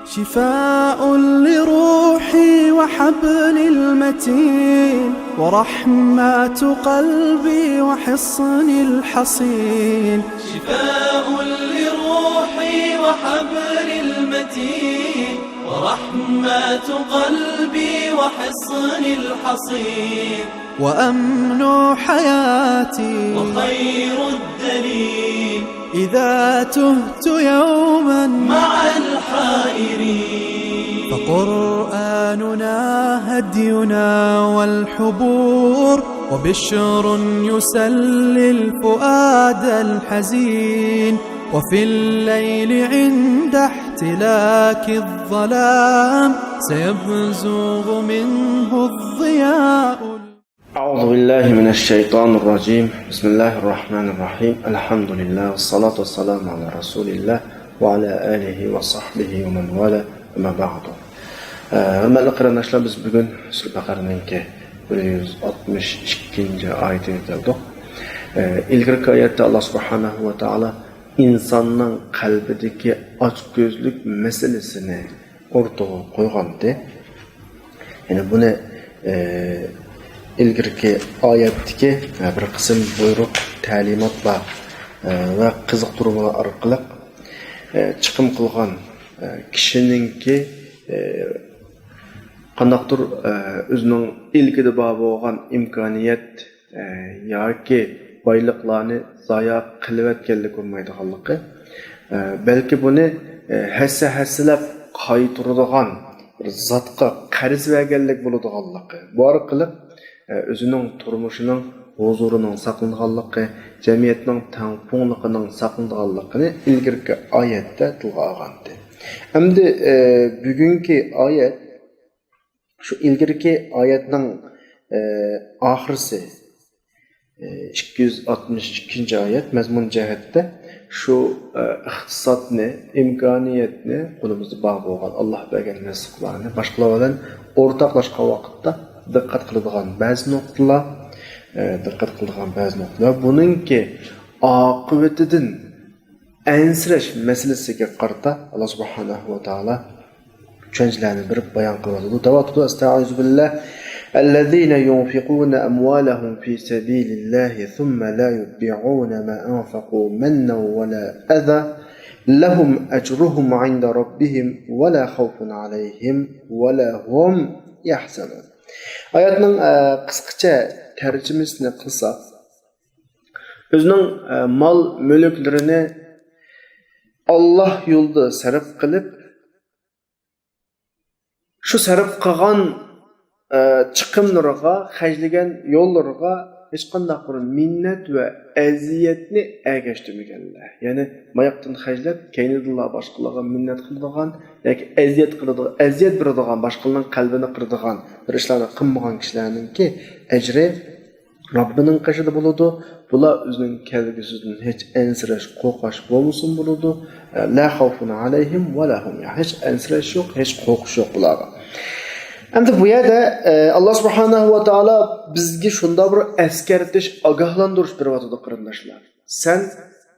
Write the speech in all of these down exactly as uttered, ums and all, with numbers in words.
شفاء لروحي وحبل المتين، ورحمة قلبي وحصن الحصين. شفاء لروحي وحبل المتين، ورحمة قلبي وحصن الحصين. وأمن حياتي وخير الدليل، إذا تهت يوما مع الحائرين. فقرآننا هدينا والحبور، وبشر يسلي الفؤاد الحزين. وفي الليل عند احتلاك الظلام، سيبزغ منه الضياء. أعوذ بالله من الشيطان الرجيم. بسم الله الرحمن الرحيم. الحمد لله والصلاة والسلام على رسول الله وعلى آله وصحبه ومن والاه. أما بعد. ھۆرمەتلىك قېرىنداشلار، بىز بۈگۈن سۈرە بەقەرىنىڭكى بىر يۈز ئاتمىش ئىككىنچى ئايىتىگە كەلدۇق. ئىلگىرىكى ئايەتتە ئاللا سۇبھانەھۇ ۋە تائالا ئىنساننىڭ قەلبىدىكى ئاچكۆزلۈك مەسىلىسىنى ئوتتۇرىغا قويغانىدى. يەنى بۇنى، ئە، ئىلگىرىكى ئايەتتىكى، ئە، بىر قىسىم بۇيرۇق، تەلىماتلار، ئە، ۋە قىزىقتۇرمىلار ئارقىلىق، ئە، چىقىم قىلغان، ئە، كىشىنىڭكى، ئە، قانداقتۇر، ئە، ئۆزىنىڭ ئىلكىدە بار بولغان ئىمكانىيەت، ئە، ياكى بايلىقلارنى زايا قىلىۋەتكەنلىك بولمايدىغانلىقى، ئە، بەلكى بۇنى، ئە، ھەسسە-ھەسسىلەپ قايتۇرىدىغان بىر زاتقا قەرز بەرگەنلىك بولىدىغانلىقى، بۇ ئارقىلىق، ئە، ئۆزىنىڭ تۇرمۇشىنىڭ ھۇزۇرىنىڭ ساقلىنىدىغانلىقى، جەمئىيەتنىڭ تەڭپۇڭلۇقىنىڭ ساقلىنىدىغانلىقىنى ئىلگىرىكى ئايەتتە تىلغا ئالغانىدى. ئەمدى، ئە، بۈگۈنكى ئايەت شۇ ئىلگىرىكى ئايەتنىڭ، ئە، ئاخىرسى، ئە، ئىككى يۈز ئاتمىش ئىككىنچى ئايەت مەزمۇن جەھەتتە شۇ، ئە، ئىقتىسادنى، ئىمكانىيەتنى، قولىمىزدا بار بولغان ئاللا بەرگەن رىزىقلارنى باشقىلار بىلەن ئورتاقلاشقان ۋاقىتتا دىققەت قىلىدىغان بەزى نۇقتىلار، ئە، دىققەت قىلىدىغان بەزى نۇقتىلار. بۇنىڭكى ئاقىۋىتىدىن ئەنسىرەش مەسىلىسىگە قارىتا ئاللا سۇبھانەھۇ ۋە تائالا چۈشەنچىلەرنى بېرىپ بايان قىلىۋاتىدۇ. دەۋاتىدۇ، ئەستەئىزۇ بىللاھ. الذين ينفقون أموالهم في سبيل الله ثم لا يتبعون ما أنفقوا منا ولا أذى لهم أجرهم عند ربهم ولا خوف عليهم ولا هم يحزنون. ئايەتنىڭ، ئە، قىسقىچە تەرجىمىسىنى قىلساق، ئۆزىنىڭ، ئە، مال مۈلۈكلىرىنى ئاللا يولىدا سەرپ قىلىپ، شۇ سەرپ قىلغان، ئە، چىقىملىرىغا، خەجلىگەن يوللىرىغا ھېچقانداق بىر مىننەت ۋە ئەزىيەتنى ئەگەشتۈرمىگەنلەر. يەنى ماياقتىن خەجلەپ، كەينىدىنلا باشقىلارغا مىننەت قىلىدىغان ياكى ئەزىيەت قىلىدىغان، ئەزىيەت بېرىدىغان، باشقىلارنىڭ قەلبىنى قىرىدىغان بىر ئىشلارنى قىلمىغان كىشىلەرنىڭكى ئەجرى رەببىنىڭ قېشىدا بولىدۇ. بۇلار ئۆزىنىڭ كەلگۈسىدىن ھېچ ئەنسىرەش، قورقۇش بولمىسۇن بولىدۇ. لا خوف عليهم ولا هم يحزنون. ھېچ ئەنسىرەش يوق، ھېچ قورقۇش يوق بۇلارغا. ئەمدى بۇ يەردە، ئە، ئاللا سۇبھانەھۇ ۋە تائالا بىزگە شۇنداق بىر ئەسكەرتىش، ئاگاھلاندۇرۇش بېرىۋاتىدۇ، قېرىنداشلار. سەن،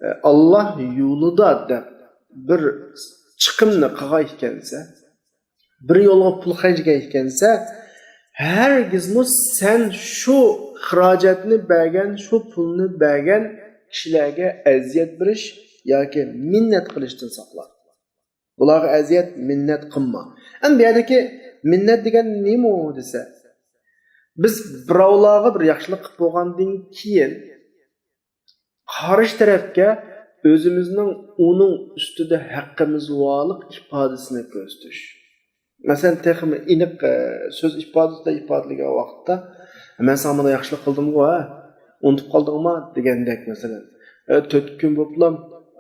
ئە، ئاللا يولىدا دەپ بىر چىقىمنى قىلغان ئىكەنسەن، بىر يولغا پۇل خەجلىگەن ئىكەنسە، ھەرگىزمۇ سەن شۇ خىراجەتنى بەرگەن، شۇ پۇلنى بەرگەن كىشىلەرگە ئەزىيەت بېرىش ياكى مىننەت قىلىشتىن ساقلان. بۇلارغا ئەزىيەت، مىننەت قىلما. ئەمدى بۇ يەردىكى مىننەت دېگەن نېمە دېسە، بىز بىراۋلارغا بىر ياخشىلىق قىلىپ بولغاندىن كېيىن، قارشى تەرەپكە ئۆزىمىزنىڭ ئۇنىڭ ئۈستىدە ھەققىمىز بارلىق ئىپادىسىنى كۆرسىتىش. مەسىلەن، تېخىمۇ ئېنىق، ئە، سۆز ئىپادىسىدە ئىپادىلىگەن ۋاقىتتا، «مەن ساڭا مانا ياخشىلىق قىلدىمغۇ، ھە؟ ئۇنتۇپ قالدىڭما؟» دېگەندەك، مەسىلەن. «ئە، تۆت كۈن بوپلا،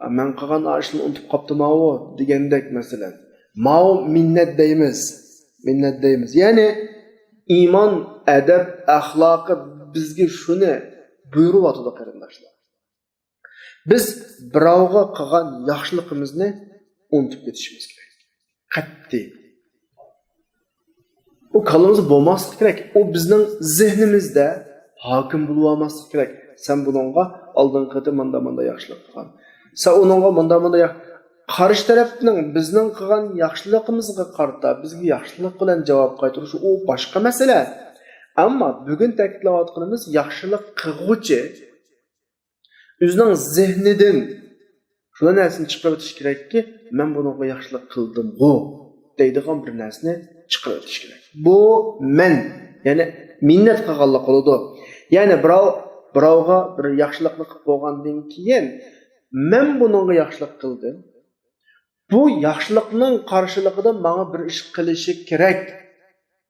ئە، مەن قىلغان ئاشنى ئۇنتۇپ قاپتىماۋۇ؟» دېگەندەك، مەسىلەن. ماۋۇ مىننەت دەيمىز. مىننەت دەيمىز. يەنى ئىمان، ئەدەپ، ئەخلاقى بىزگە شۇنى بۇيرۇۋاتىدۇ، قېرىنداشلار. بىز بىراۋغا قىلغان ياخشىلىقىمىزنى ئۇنتۇپ كېتىشىمىز كېرەك. قەتئىي. ئۇ كاللىمىزدا بولماسلىقى كېرەك. ئۇ بىزنىڭ زېھنىمىزدە ھاكىم بولۇۋالماسلىقى كېرەك. سەن بۇنىڭغا ئالدىنقى قېتىم ماندا-ماندا ياخشىلىق قىلغان. سەن ئۇنىڭغا ماندا-ماندا ياخ-، قارشى تەرەپنىڭ بىزنىڭ قىلغان ياخشىلىقىمىزغا قارىتا بىزگە ياخشىلىق بىلەن جاۋاب قايتۇرۇشى، ئۇ باشقا مەسىلە. ئەمما بۈگۈن تەكىتلەۋاتقىنىمىز ياخشىلىق قىلغۇچى ئۆزىنىڭ زېھنىدىن شۇنداق نەرسىنى چىقىرىۋېتىش كېرەككى، مەن بۇنىڭغا ياخشىلىق قىلدىمغۇ دەيدىغان بىر نەرسىنى چىقىرىۋېتىش كېرەك. بۇ مەن، يەنى مىننەت قىلغانلىق بولىدۇ. يەنى بىراۋ، بىراۋغا بىر ياخشىلىقنى قىلىپ بولغاندىن كېيىن، مەن بۇنىڭغا ياخشىلىق قىلدىم. بۇ ياخشىلىقنىڭ قارشىلىقىدا ماڭا بىر ئىش قىلىشى كېرەك.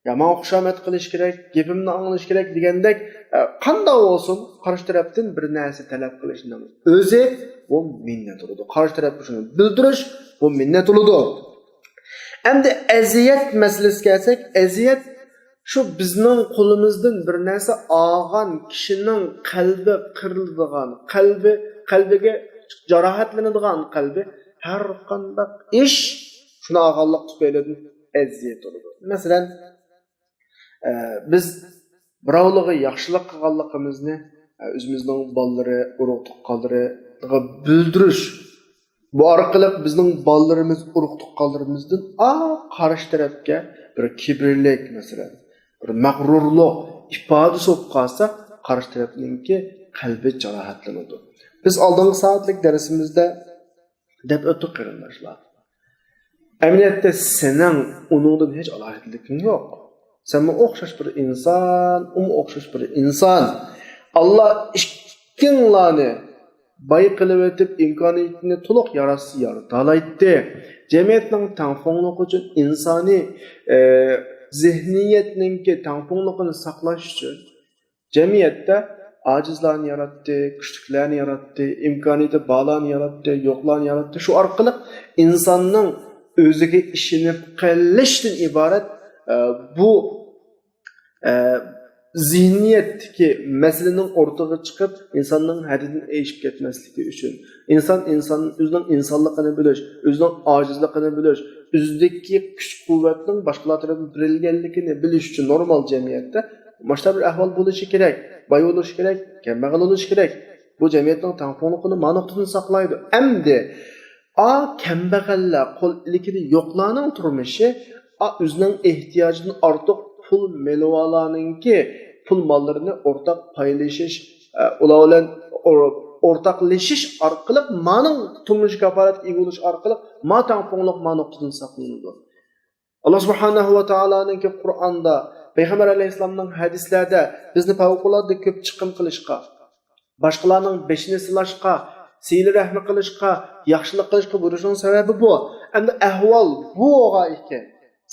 يا ماڭا خۇشامەت قىلىشى كېرەك، گېپىمنى ئاڭلىشى كېرەك دېگەندەك، ئە، قانداق بولسۇن، قارشى تەرەپتىن بىر نەرسە تەلەپ قىلىشنىڭ ئۆزى بۇ مىننەت بولىدۇ. قارشى تەرەپكە شۇنى بىلدۈرۈش، بۇ مىننەت بولىدۇ. ئەمدى ئەزىيەت مەسىلىسىگە كەلسەك، ئەزىيەت شۇ بىزنىڭ قولىمىزدىن بىر نەرسە ئالغان كىشىنىڭ قەلبى قىرىلىدىغان، قەلبى، قەلبىگە جاراھەتلىنىدىغان، قەلبى ھەر قانداق ئىش شۇنى ئالغانلىق تۈپەيلىدىن ئەزىيەت بولىدۇ. مەسىلەن، ئە، بىز بىراۋلارغا ياخشىلىق قىلغانلىقىمىزنى، ئە، ئۆزىمىزنىڭ بالىلىرى، ئۇرۇق تۇغقانلىرىغا بىلدۈرۈش. بۇ ئارقىلىق بىزنىڭ بالىلىرىمىز، ئۇرۇق تۇغقانلىرىمىزدىن، ئا، قارشى تەرەپكە بىر كىبىرلىك، مەسىلەن، بىر مەغرۇرلۇق ئىپادىسى بولۇپ قالسا، قارشى تەرەپنىڭكى قەلبى جاراھەتلىنىدۇ. بىز ئالدىنقى سائەتلىك دەرسىمىزدە دەپ ئۆتتۇق، قېرىنداشلار. ئەمەلىيەتتە سېنىڭ ئۇنىڭدىن ھېچ ئالاھىدىلىكىڭ يوق. سەنمۇ ئوخشاش بىر ئىنسان، ئۇمۇ ئوخشاش بىر ئىنسان. ئاللا ئىككىڭلارنى باي قىلىۋېتىپ، ئىمكانىيىتىنى تولۇق ياراتسا يارىتالايتتى. جەمئىيەتنىڭ تەڭپۇڭلۇقى ئۈچۈن، ئىنسانىي، ئە، زېھنىيەتنىڭكى تەڭپۇڭلۇقىنى ساقلاش ئۈچۈن جەمئىيەتتە ئاجىزلارنى ياراتتى، كۈچلۈكلەرنى ياراتتى، ئىمكانىيىتى بارلارنى ياراتتى، يوقلارنى ياراتتى. شۇ ئارقىلىق ئىنساننىڭ ئۆزىگە ئىشىنىپ قېلىشتىن ئىبارەت، ئە، بۇ، ئە، زېھنىيەتتىكى مەسىلىنىڭ ئوتتۇرىغا چىقىپ، ئىنساننىڭ ھەددىدىن ئېشىپ كەتمەسلىكى ئۈچۈن. ئىنسان، ئىنسان ئۆزىنىڭ ئىنسانلىقىنى بىلىش، ئۆزىنىڭ ئاجىزلىقىنى بىلىش، ئۆزىدىكى كۈچ-قۇۋۋەتنىڭ باشقىلار تەرىپىدىن بېرىلگەنلىكىنى بىلىش ئۈچۈن نورمال جەمئىيەتتە مۇشۇنداق بىر ئەھۋال بولۇشى كېرەك. باي بولۇشى كېرەك، كەمبەغەل بولۇشى كېرەك. بۇ جەمئىيەتنىڭ تەڭپۇڭلۇقىنى ما نۇقتىدىن ساقلايدۇ. ئەمدى ئا، كەمبەغەللەر، قول ئىلكىدە يوقلارنىڭ تۇرمۇشى، ئا، ئۆزىنىڭ ئېھتىياجىدىن ئارتۇق پۇل مېلىۋالارنىڭكى پۇل ماللىرىنى ئورتاق پايلىشىش، ئە، ئۇلار بىلەن ئور-، ئورتاقلىشىش ئارقىلىق مانىڭ تۇرمۇش كاپالەتكە ئىگە بولۇش ئارقىلىق ما تەڭپۇڭلۇق ما نۇقتىدىن ساقلىنىدۇ. ئاللا سۇبھانەھۇ ۋە تائالانىڭكى قۇرئاندا، پەيغەمبەر ئەلەيھىسسالامنىڭ ھەدىسلەردە بىزنى پەۋقۇلئاددە كۆپ چىقىم قىلىشقا، باشقىلارنىڭ بېشىنى سىلاشقا، سىلە رەھمى قىلىشقا، ياخشىلىق قىلىشقا بۇيرۇشنىڭ سەۋەبى بۇ. ئەمدى ئەھۋال بۇ بولغان ئىكەن،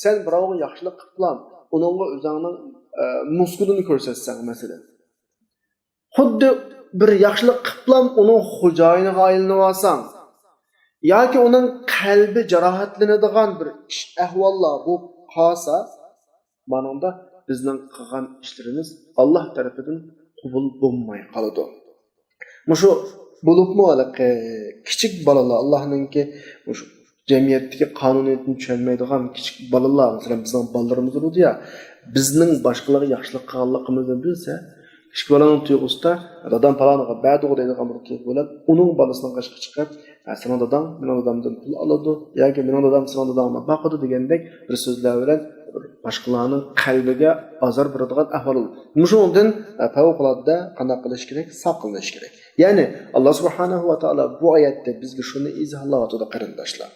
سەن بىراۋغا ياخشىلىق قىلىپلا، ئۇنىڭغا ئۆزۈڭنىڭ، ئە، مۇسكۇلىنى كۆرسەتسەڭ، مەسىلەن. خۇددى بىر ياخشىلىق قىپلام ئۇنىڭ خوجايىنىغا ئايلىنىۋالساڭ ياكى ئۇنىڭ قەلبى جاراھەتلىنىدىغان بىر ئىش ئەھۋاللار بولۇپ قالسا، مانىڭدا بىزنىڭ قىلغان ئىشلىرىمىز ئاللا تەرىپىدىن قوبۇل بولماي قالىدۇ. مۇشۇ بولۇپمۇ ھېلىقى كىچىك بالىلار، ئاللانىڭكى مۇشۇ جەمئىيەتتىكى قانۇنىيىتىنى چۈشەنمەيدىغان كىچىك بالىلار، مەسىلەن، بىزنىڭ بالىلىرىمىز بولىدۇ يا، بىزنىڭ باشقىلارغا ياخشىلىق قىلغانلىقىمىزنى بىلسە، كىچىك بالىنىڭ تۇيغۇسىدا، دادام پالانىغا بەردىغۇ دەيدىغان بىر تۇيغۇ بىلەن، ئۇنىڭ بالىسىنىڭ قېشىغا چىقىپ، ھە، سېنىڭ داداڭ مېنىڭ دادامدىن پۇل ئالىدۇ ياكى مېنىڭ دادام سېنىڭ داداڭنى باقىدۇ دېگەندەك بىر سۆزلەر بىلەن بىر باشقىلارنىڭ قەلبىگە ئازار بېرىدىغان ئەھۋال بولىدۇ. مۇشۇنىڭدىن، ئە، پەۋقۇلئاددە قانداق قىلىش كېرەك؟ ساقلىنىش كېرەك. يەنى، ئاللا سۇبھانەھۇ ۋە تائالا بۇ ئايەتتە بىزگە شۇنى ئىزاھلاۋاتىدۇ، قېرىنداشلار.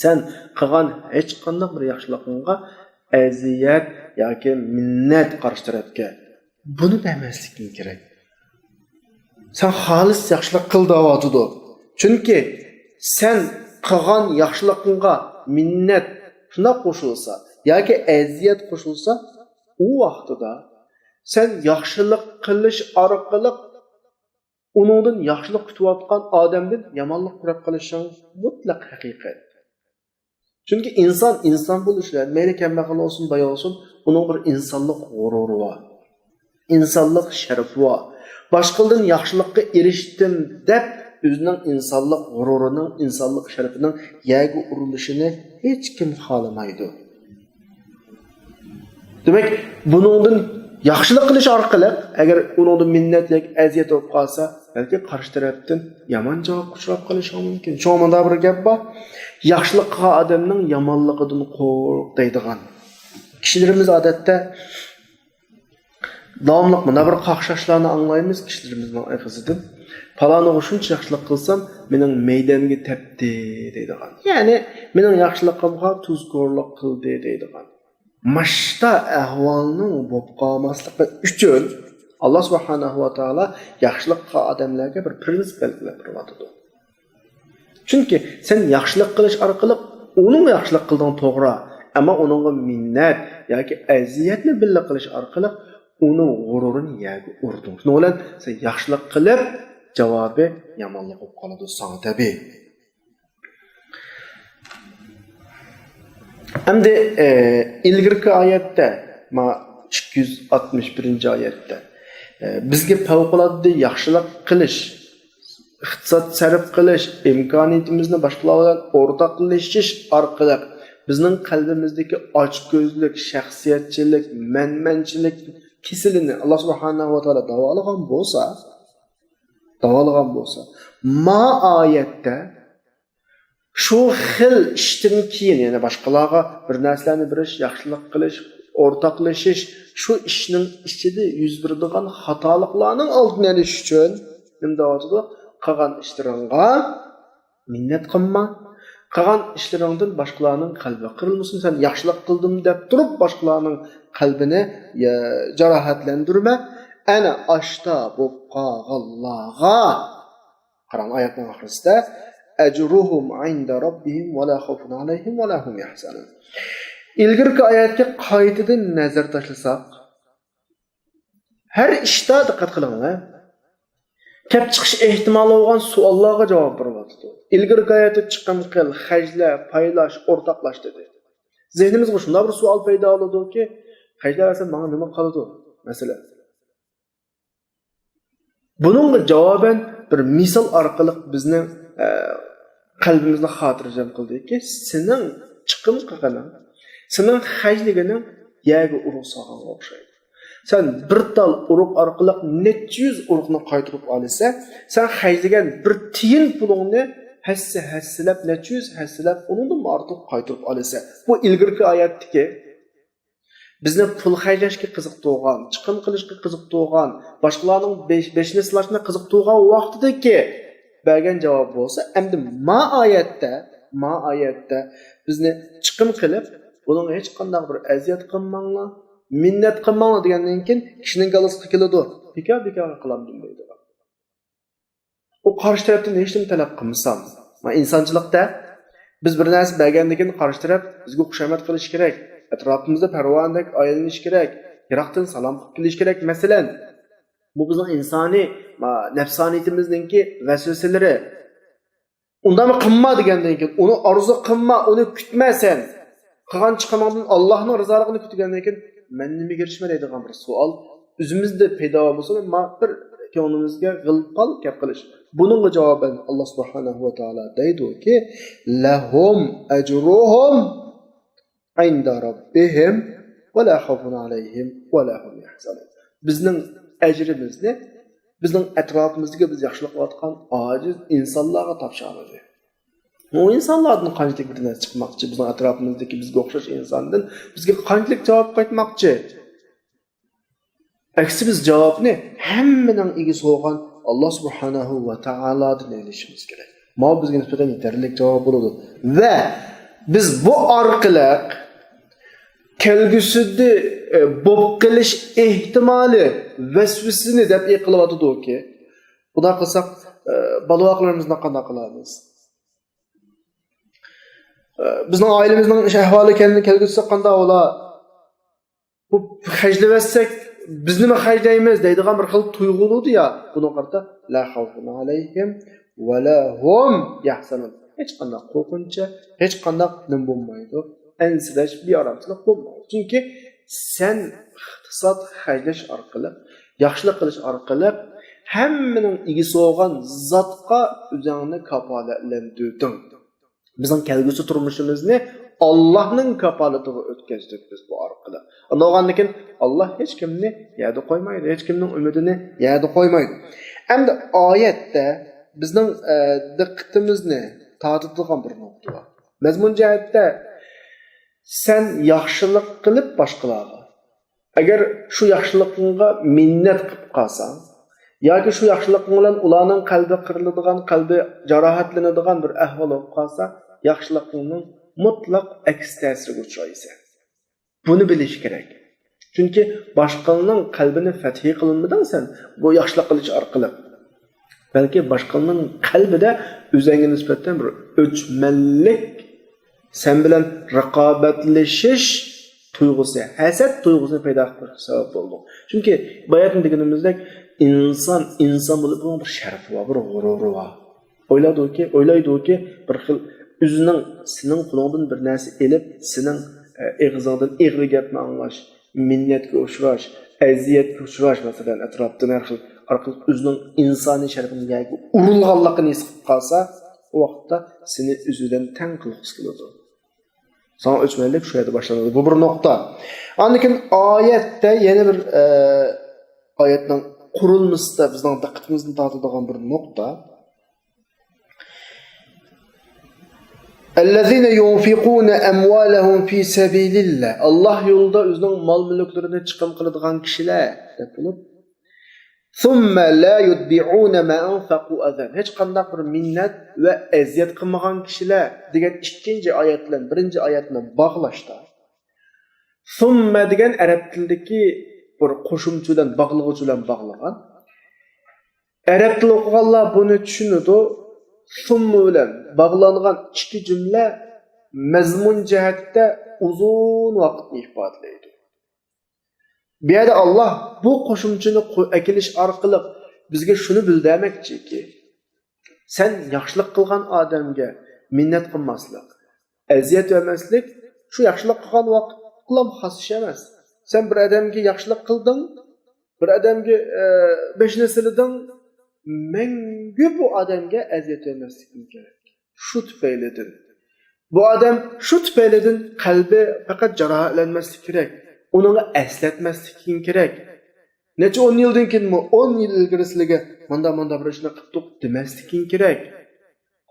سەن قىلغان ھېچقانداق بىر ياخشىلىقىڭغا ئەزىيەت ياكى مىننەت قارشى تەرەپكە، بۇنى بەرمەسلىكىڭ كېرەك. سەن خالىس ياخشىلىق قىل دەۋاتىدۇ. چۈنكى سەن قىلغان ياخشىلىقىڭغا مىننەت شۇنداق قوشۇلسا ياكى ئەزىيەت قوشۇلسا، ئۇ ۋاقتىدا سەن ياخشىلىق قىلىش ئارقىلىق ئۇنىڭدىن ياخشىلىق كۈتۈۋاتقان ئادەمدىن يامانلىق كۈتۈپ قېلىشىڭ مۇتلەق ھەقىقەت. چۈنكى ئىنسان ئىنسان بولۇش بىلەن، مەيلى كەمبەغەل بولسۇن، باي بولسۇن، ئۇنىڭ بىر ئىنسانلىق غۇرۇرى بار. ئىنسانلىق شەرىپى بار. باشقىلىرىدىن ياخشىلىققا ئېرىشتىم دەپ، ئۆزىنىڭ ئىنسانلىق غۇرۇرىنىڭ، ئىنسانلىق شەرىپىنىڭ يەرگە ئۇرۇلۇشىنى ھېچكىم خالىمايدۇ. دېمەك، بۇنىڭدىن ياخشىلىق قىلىش ئارقىلىق، ئەگەر ئۇنىڭدىن مىننەت ياكى ئەزىيەت بولۇپ قالسا، بەلكى قارشى تەرەپتىن يامان جاۋابقا ئۇچراپ قېلىشىڭ مۇمكىن. شۇڭا مۇنداق بىر گەپ بار، ياخشىلىق قىلغان ئادەمنىڭ يامانلىقىدىن قورق دەيدىغان. كىشىلىرىمىز ئادەتتە داۋاملىق مۇنداق بىر قاقشاشلارنى ئاڭلايمىز كىشىلىرىمىزنىڭ ئېغىزىدىن. پالانىغا شۇنچە ياخشىلىق قىلسام، مېنىڭ مەيدەمگە تەپتى دەيدىغان. يەنى مېنىڭ ياخشىلىقىمغا تۇزكورلۇق قىلدى دەيدىغان. ماشتا ئەھۋالنىڭ بولۇپ قالماسلىقى ئۈچۈن، ئاللا سۇبھانەھۇ ۋە تائالا ياخشىلىق قىلغان ئادەملەرگە بىر پرىنسىپ بەلگىلەپ بېرىۋاتىدۇ. چۈنكى سەن ياخشىلىق قىلىش ئارقىلىق ئۇنىڭغا ياخشىلىق قىلدىڭ، توغرا، ئەمما ئۇنىڭغا مىننەت ياكى ئەزىيەتنى بىللە قىلىش ئارقىلىق ئۇنىڭ غۇرۇرىنى يەرگە ئۇردۇڭ. شۇنىڭ بىلەن سەن ياخشىلىق قىلىپ، جاۋابى يامانلىق بولۇپ قالىدۇ ساڭا تەبىئىي. ئەمدى، ئە، ئىلگىرىكى ئايەتتە، ما، ئىككى يۈز ئاتمىش بىرىنچى ئايەتتە، ئە، بىزگە پەۋقۇلئاددە ياخشىلىق قىلىش، ئىقتىساد سەرپ قىلىش، ئىمكانىيىتىمىزنى باشقىلار بىلەن ئورتاقلىشىش ئارقىلىق بىزنىڭ قەلبىمىزدىكى ئاچكۆزلۈك، شەخسىيەتچىلىك، مەنمەنچىلىك كېسىلىنى ئاللا سۇبھانەھۇ ۋە تائالا داۋالىغان بولسا، داۋالىغان بولسا، ما ئايەتتە شۇ خىل ئىشتىن كېيىن، يەنى باشقىلارغا بىر نەرسىلەرنى بېرىش، ياخشىلىق قىلىش، ئورتاقلىشىش، شۇ ئىشنىڭ ئىچىدە يۈز بېرىدىغان خاتالىقلارنىڭ ئالدىنى ئېلىش ئۈچۈن نېمە دەۋاتىدۇ؟ قىلغان ئىشلىرىڭغا مىننەت قىلما. قىلغان ئىشلىرىڭدىن باشقىلارنىڭ قەلبى قىرىلمىسۇن. سەن ياخشىلىق قىلدىم دەپ تۇرۇپ، باشقىلارنىڭ قەلبىنى، يە، جاراھەتلەندۈرمە. ئەنە ئاشتا بولۇپ قالغانلارغا، قاراڭ، ئايەتنىڭ ئاخىرىسىدا، «ئەجرۇھۇم ئىندە رەببىھىم ۋە لا خەۋفۇن ئەلەيھىم ۋە لا ھۇم يەھزەنۇن.» ئىلگىرىكى ئايەتكە قايتىدىن نەزەر تاشلىساق، ھەر ئىشتا، دىققەت قىلىڭلار، كەپ چىقىش ئېھتىمالى بولغان سوئاللارغا جاۋاب بېرىۋاتىدۇ. ئىلگىرىكى ئايەتتە «چىقىم قىل، خەجلە، پايلاش، ئورتاقلاش» دېدى. زېھنىمىزغا شۇنداق بىر سوئال پەيدا بولىدۇكى، «خەجلەۋەرسەم ماڭا نېمە قالىدۇ؟» مەسىلەن. بۇنىڭغا جاۋابەن بىر مىسال ئارقىلىق بىزنىڭ، ئە، قەلبىمىزنى خاتىرجەم قىلدىكى، سېنىڭ چىقىم قىلغىنىڭ، سېنىڭ خەجلىگىنىڭ يەرگە ئۇرۇق سالغانغا ئوخشايدۇ. سەن بىر تال ئۇرۇق ئارقىلىق نەچچە يۈز ئۇرۇقنى قايتۇرۇپ ئالىسەن، سەن خەجلىگەن بىر تىيىن پۇلۇڭنى ھەسسە-ھەسسىلەپ، نەچچە يۈز ھەسسىلەپ، ئۇنىڭدىنمۇ ئارتۇق قايتۇرۇپ ئالىسەن. بۇ ئىلگىرىكى ئايەتتىكى بىزنى پۇل خەجلەشكە قىزىقتۇرغان، چىقىم قىلىشقا قىزىقتۇرغان، باشقىلارنىڭ بېش-، بېشىنى سىلاشنى قىزىقتۇرغان ۋاقتىدىكى بەرگەن جاۋاب بولسا، ئەمدى ما ئايەتتە، ما ئايەتتە بىزنى چىقىم قىلىپ، بۇنىڭغا ھېچقانداق بىر ئەزىيەت قىلماڭلار، مىننەت قىلماڭلار دېگەندىن كېيىن كىشىنىڭ كاللىسىغا كېلىدۇ، بىكار-بىكارغا قىلامدىم دەيدىغان. ئۇ قارشى تەرەپتىن ھېچنېمە تەلەپ قىلمىسام، ما ئىنسانچىلىقتا بىز بىر نەرسە بەرگەندىن كېيىن قارشى تەرەپ بىزگە خۇشامەت قىلىشى كېرەك، ئەتراپىمىزدا پەرۋانىدەك ئايلىنىشى كېرەك، يىراقتىن سالام قىلىپ كېلىشى كېرەك. مەسىلەن، بۇ بىزنىڭ ئىنسانىي، ما، نەپسانىيىتىمىزنىڭكى ۋەسۋەسىلىرى. ئۇنداقمۇ قىلما دېگەندىن كېيىن، ئۇنى ئارزۇ قىلما، ئۇنى كۈتمە سەن. قىلغان چىقىمىڭدىن ئاللاھنىڭ رىزالىقىنى كۈتكەندىن كېيىن، مەن نېمىگە ئېرىشىمەن دەيدىغان بىر سوئال ئۆزىمىزدە پەيدا بولسا، ما بىر كۆڭلىمىزگە غىل-پال گەپ قىلىش. بۇنىڭغا جاۋابەن ئاللا سۇبھانەھۇ ۋە تائالا دەيدۇكى، لەھۇم ئەجرۇھۇم ئىندە رەببىھىم ۋە لا خەۋفۇن ئەلەيھىم ۋە لا ھۇم يەھزەنۇن. بىزنىڭ ئەجرىمىزنى بىزنىڭ ئەتراپىمىزدىكى بىز ياخشىلىق قىلىۋاتقان ئاجىز ئىنسانلارغا تاپشۇرىدۇ. ئۇ ئىنسانلاردىن قانچىلىك بىر نەرسە چىقماقچى، بىزنىڭ ئەتراپىمىزدىكى بىزگە ئوخشاش ئىنساندىن بىزگە قانچىلىك جاۋاب قايتماقچى؟ ئەكسى، بىز جاۋابنى ھەممىنىڭ ئىگىسى بولغان ئاللا سۇبھانەھۇ ۋە تائالادىن ئېلىشىمىز كېرەك. ماۋۇ بىزگە نىسبەتەن يېتەرلىك جاۋاب بولىدۇ. ۋە بىز بۇ ئارقىلىق كەلگۈسىدە، ئە، بولۇپ قېلىش ئېھتىمالى ۋەسۋىسىنى دەپئى قىلىۋاتىدۇكى، بۇنداق قىلساق، ئە، بالا-ۋاقىلىرىمىزنى قانداق قىلارمىز؟ ئە، بىزنىڭ ئائىلىمىزنىڭ ئىش ئەھۋالى كەل-، كەلگۈسىدە قانداق بولا؟ بۇ خەجلىۋەتسەك، بىز نېمە خەجلەيمىز دەيدىغان بىر خىل تۇيغۇ بولىدۇ يا، بۇنىڭغا قارىتا، لا خەۋفۇن ئەلەيھىم ۋە لا ھۇم يەھزەنۇن. ھېچقانداق قورقۇنچ، ھېچقانداق نېمە بولمايدۇ، ئەنسىرەش، بىئارامچىلىق بولمايدۇ. چۈنكى سەن ئىقتىساد خەجلەش ئارقىلىق، ياخشىلىق قىلىش ئارقىلىق ھەممىنىڭ ئىگىسى بولغان زاتقا ئۆزۈڭنى كاپالەتلەندۈردۈڭ. بىزنىڭ كەلگۈسى تۇرمۇشىمىزنى ئاللاھنىڭ كاپالىتىغا ئۆتكۈزدۇق بىز بۇ ئارقىلىق. ئۇنداق بولغاندىكىن، ئاللاھ ھېچكىمنى يەردە قويمايدۇ، ھېچكىمنىڭ ئۈمىدىنى يەردە قويمايدۇ. ئەمدى ئايەتتە بىزنىڭ، ئە، دىققىتىمىزنى تارتىدىغان بىر نۇقتا بار. مەزمۇن جەھەتتە سەن ياخشىلىق قىلىپ باشقىلارغا، ئەگەر شۇ ياخشىلىقىڭغا مىننەت قىلىپ قالساڭ ياكى شۇ ياخشىلىقىڭ بىلەن ئۇلارنىڭ قەلبى قىرىلىدىغان، قەلبى جاراھەتلىنىدىغان بىر ئەھۋال بولۇپ قالسا، ياخشىلىقىڭنىڭ مۇتلەق ئەكس تەسىرىگە ئۇچرايسەن. بۇنى بىلىش كېرەك. چۈنكى باشقىلارنىڭ قەلبىنى فەتھى قىلمىدىڭ سەن بۇ ياخشىلىق قىلىش ئارقىلىق. بەلكى باشقىلارنىڭ قەلبىدە ئۆزۈڭگە نىسبەتەن بىر ئۆچمەنلىك، سەن بىلەن رىقابەتلىشىش تۇيغۇسى، ھەسەت تۇيغۇسىنى پەيدا قىلىشقا سەۋەب بولىدۇ. چۈنكى باياتىن دېگىنىمىزدەك، ئىنسان ئىنسان بولۇپ، بۇنىڭ بىر شەرىپى بار، بىر غۇرۇرى بار. ئويلايدۇكى، ئويلايدۇكى، بىر خىل ئۆزىنىڭ، سېنىڭ قولۇڭدىن بىر نەرسە ئېلىپ، سېنىڭ، ئە، ئېغىزىڭدىن ئېغىر گەپنى ئاڭلاش، مىننەتكە ئۇچراش، ئەزىيەتكە ئۇچراش، مەسىلەن، ئەتراپتىن ھەر خىل ئارقىلىق ئۆزىنىڭ ئىنسانىي شەرىپىنىڭ يەرگە ئۇرۇلغانلىقىنى ھېس قىلىپ قالسا، ئۇ ۋاقىتتا سېنى ئۆزى بىلەن تەڭ قىلغۇسى كېلىدۇ. ساڭا ئۆچمەنلىك شۇ يەردە باشلىنىدۇ. بۇ بىر نۇقتا. ئاندىن كېيىن ئايەتتە يەنە بىر، ئە، ئايەتنىڭ قۇرۇلمىسىدا بىزنىڭ دىققىتىمىزنى تارتىدىغان بىر نۇقتا. الذين ينفقون أموالهم في سبيل الله. ئاللاھ يولىدا ئۆزىنىڭ مال-مۈلۈكلىرىنى چىقىم قىلىدىغان كىشىلەر دەپ بولۇپ، ثم لا يتبعون ما أنفقوا أذى. ھېچقانداق بىر مىننەت ۋە ئەزىيەت قىلمىغان كىشىلەر دېگەن ئىككىنچى ئايەت بىلەن بىرىنچى ئايەتنى باغلاشتا، ثم دېگەن ئەرەب تىلىدىكى بىر قوشۇمچە بىلەن، باغلىغۇچ بىلەن باغلىغان. ئەرەب تىلى ئوقۇغانلار بۇنى چۈشىنىدۇ. ثم بىلەن باغلانغان ئىككى جۈملە مەزمۇن جەھەتتە ئۇزۇن ۋاقىتنى ئىپادىلەيدۇ. بۇ يەردە ئاللاھ بۇ قوشۇمچىنى قو-، ئەكېلىش ئارقىلىق بىزگە شۇنى بىلدۈرمەكچىكى، سەن ياخشىلىق قىلغان ئادەمگە مىننەت قىلماسلىق، ئەزىيەت بەرمەسلىك، شۇ ياخشىلىق قىلغان ۋاقىتلام خاس ئىش ئەمەس. سەن بىر ئادەمگە ياخشىلىق قىلدىڭ، بىر ئادەمگە، ئە، بېشىنى سىلىدىڭ، مەڭگۈ بۇ ئادەمگە ئەزىيەت بەرمەسلىكىڭ كېرەك. شۇ تۈپەيلىدىن. بۇ ئادەم شۇ تۈپەيلىدىن قەلبى پەقەت جاراھەتلەنمەسلىكى كېرەك. ئۇنىڭغا ئەسلەتمەسلىكىڭ كېرەك. نەچچە ئون يىلدىن كېيىنمۇ، ئون يىل ئىلگىرى سىلىگە ماندا-ماندا بىر ئىشنى قىپتۇق دېمەسلىكىڭ كېرەك.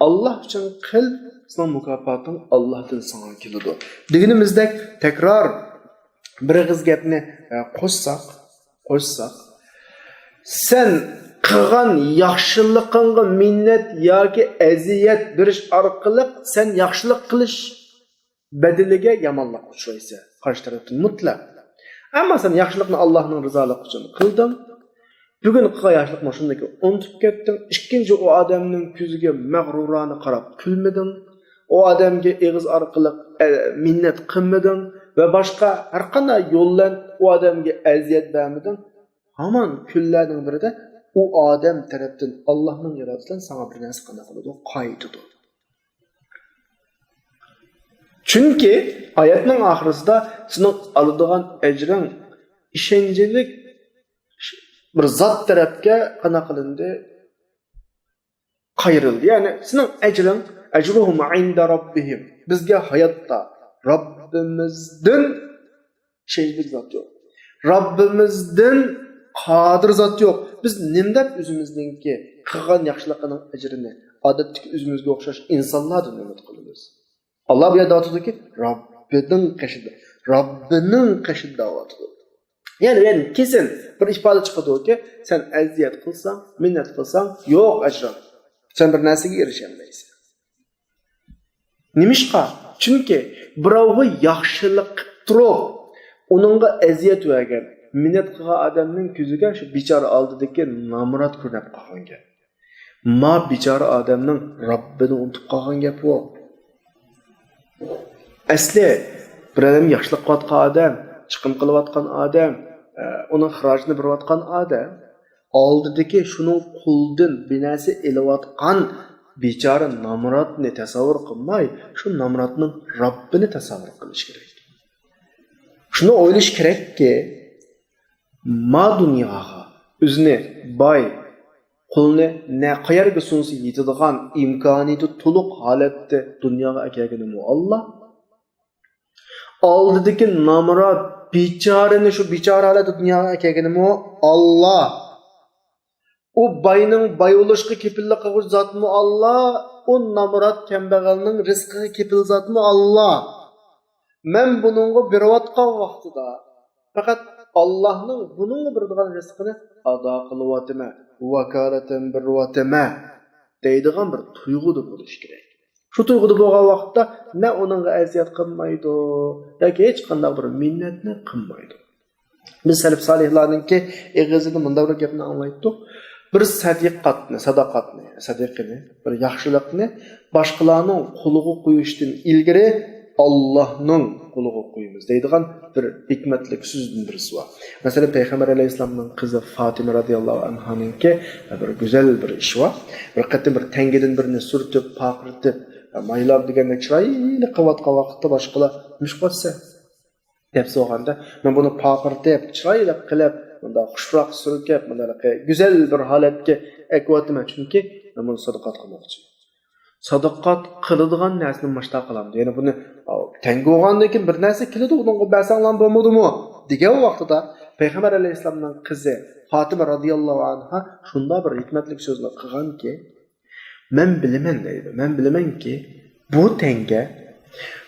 ئاللاھ ئۈچۈن قىل، سېنىڭ مۇكاپاتىڭ ئاللاھتىن ساڭا كېلىدۇ. دېگىنىمىزدەك، تەكرار بىر ئېغىز گەپنى، ئە، قوشساق، قوشساق، سەن قىلغان ياخشىلىقىڭغا مىننەت ياكى ئەزىيەت بېرىش ئارقىلىق سەن ياخشىلىق قىلىش بەدىلىگە يامانلىققا ئۇچرايسەن، قارشى تەرەپتىن مۇتلەق. ئەمما سەن ياخشىلىقنى ئاللاھنىڭ رىزالىقى ئۈچۈن قىلدىڭ. بۈگۈن قىلغان ياخشىلىقنى شۇندىن كېيىن ئۇنتۇپ كەتتىڭ. ئىككىنچى ئۇ ئادەمنىڭ كۆزىگە مەغرۇرانە قاراپ كۈلمىدىڭ. ئۇ ئادەمگە ئېغىز ئارقىلىق، ئە، مىننەت قىلمىدىڭ ۋە باشقا ھەر قانداق يول بىلەن ئۇ ئادەمگە ئەزىيەت بەرمىدىڭ. ھامان كۈنلەرنىڭ بىرىدە ئۇ ئادەم تەرەپتىن ئاللاھنىڭ ئىرادىسى بىلەن ساڭا بىر نەرسە قانداق قىلىدۇ؟ قايتىدۇ. چۈنكى ئايەتنىڭ ئاخىرىسىدا سېنىڭ ئالىدىغان ئەجرىڭ ئىشەنچلىك بىر زات تەرەپكە قانداق قىلىندى؟ قايرىلدى. يەنى سېنىڭ ئەجرىڭ، أجرهم عند ربهم. بىزگە ھاياتتا رەببىمىزدىن ئىشەنچلىك زات يوق. رەببىمىزدىن قادىر زات يوق. بىز نېمە دەپ ئۆزىمىزنىڭكى قىلغان ياخشىلىقىنىڭ ئەجرىنى ئادەتتىكى ئۆزىمىزگە ئوخشاش ئىنسانلاردىن ئۈمىد قىلىمىز؟ ئاللاھ بۇ يەردە دەۋاتىدۇكى، رەببىنىڭ قېشىدا، رەببىنىڭ قېشىدا دەۋاتىدۇ. يەنى، يەنى كېسىن بىر ئىپادە چىقىدۇكى، سەن ئەزىيەت قىلساڭ، مىننەت قىلساڭ، يوق ئەجرىڭ. سەن بىر نەرسىگە ئېرىشەلمەيسەن. نېمىشقا؟ چۈنكى بىراۋغا ياخشىلىق قىلىپ تۇرۇپ، ئۇنىڭغا ئەزىيەت بەرگەن، مىننەت قىلغان ئادەمنىڭ كۆزىگە شۇ بىچارە ئالدىدىكى نامرات كۆرۈنۈپ قالغان گەپ. ما بىچارە ئادەمنىڭ رەببىنى ئۇنتۇپ قالغان گەپ ئۇ. ئەسلى بىر ئادەم ياخشىلىق قىلىۋاتقان ئادەم، چىقىم قىلىۋاتقان ئادەم، ئە، ئۇنىڭ خىراجىتىنى بېرىۋاتقان ئادەم، ئالدىدىكى شۇنىڭ قولىدىن بىر نەرسە ئېلىۋاتقان بىچارە نامراتنى تەسەۋۋۇر قىلماي، شۇ نامراتنىڭ رەببىنى تەسەۋۋۇر قىلىش كېرەك. شۇنى ئويلىشى كېرەككى، ما دۇنياغا ئۆزىنى باي، قولىنى نە قەيەرگە سۇنسا يېتىدىغان ئىمكانىيىتى تولۇق ھالەتتە دۇنياغا ئەكەلگىنىمۇ ئاللا. ئالدىدىكى نامرات بىچارىنى شۇ بىچارە ھالەتتە دۇنياغا ئەكەلگىنىمۇ ئاللا. ئۇ باينىڭ باي بولۇشقا كېپىللىك قىلغۇچى زاتمۇ ئاللا، ئۇ نامرات كەمبەغەلنىڭ رىزقىغا كېپىل زاتمۇ ئاللا. مەن بۇنىڭغا بېرىۋاتقان ۋاقتىدا پەقەت ئاللانىڭ بۇنىڭغا بېرىدىغان رىزقىنى ئادا قىلىۋاتىمەن، ۋاكالىتەن بېرىۋاتىمەن دەيدىغان بىر تۇيغۇدا بولۇش كېرەك. شۇ تۇيغۇدا بولغان ۋاقىتتا نە ئۇنىڭغا ئەزىيەت قىلمايدۇ ياكى ھېچقانداق بىر مىننەتنى قىلمايدۇ. بىز سەلەپ سالىھلارنىڭكى ئېغىزىدىن مۇنداق بىر گەپنى ئاڭلايتتۇق. بىر سەدىقاتنى، ساداقاتنى، سەدىقىنى، بىر ياخشىلىقنى باشقىلارنىڭ قولىغا قويۇشتىن ئىلگىرى ئاللانىڭ قولىغا قويىمىز دەيدىغان بىر ھېكمەتلىك سۆزدىن بىرسى بار. مەسىلەن، پەيغەمبەر ئەلەيھىسسالامنىڭ قىزى فاتىمە رازىياللاھۇ ئەنھانىڭكى بىر گۈزەل بىر ئىشى بار. بىر قېتىم بىر تەڭگىدىن بىرنى سۈرتۈپ، پارقىرىتىپ، مايلاپ دېگەندەك چىرايلىق قىلىۋاتقان ۋاقىتتا باشقىلار، «نېمىش قىلىۋاتىسەن؟» دەپ سورىغاندا، مەن بۇنى پارقىرىتىپ، چىرايلىق قىلىپ، مۇنداق خۇشپۇراق سۈركەپ، مۇنداق گۈزەل بىر ھالەتكە ئەكىۋاتىمەن، چۈنكى مەن بۇنى سادىقات قىلماقچى. سادىقات قىلىدىغان نەرسىنى مۇشۇنداق قىلامدۇ. يەنى بۇنى، ئاۋ، تەڭگە بولغاندىن كېيىن بىر نەرسە كېلىدۇ، ئۇنىڭغا بەرسەڭلار بولمىدىمۇ؟ دېگەن ۋاقتىدا پەيغەمبەر ئەلەيھىسسالامنىڭ قىزى فاتىمە رازىياللاھۇ ئەنھا شۇنداق بىر ھېكمەتلىك سۆزنى قىلغانكى، مەن بىلىمەن دەيدۇ، مەن بىلىمەنكى، بۇ تەڭگە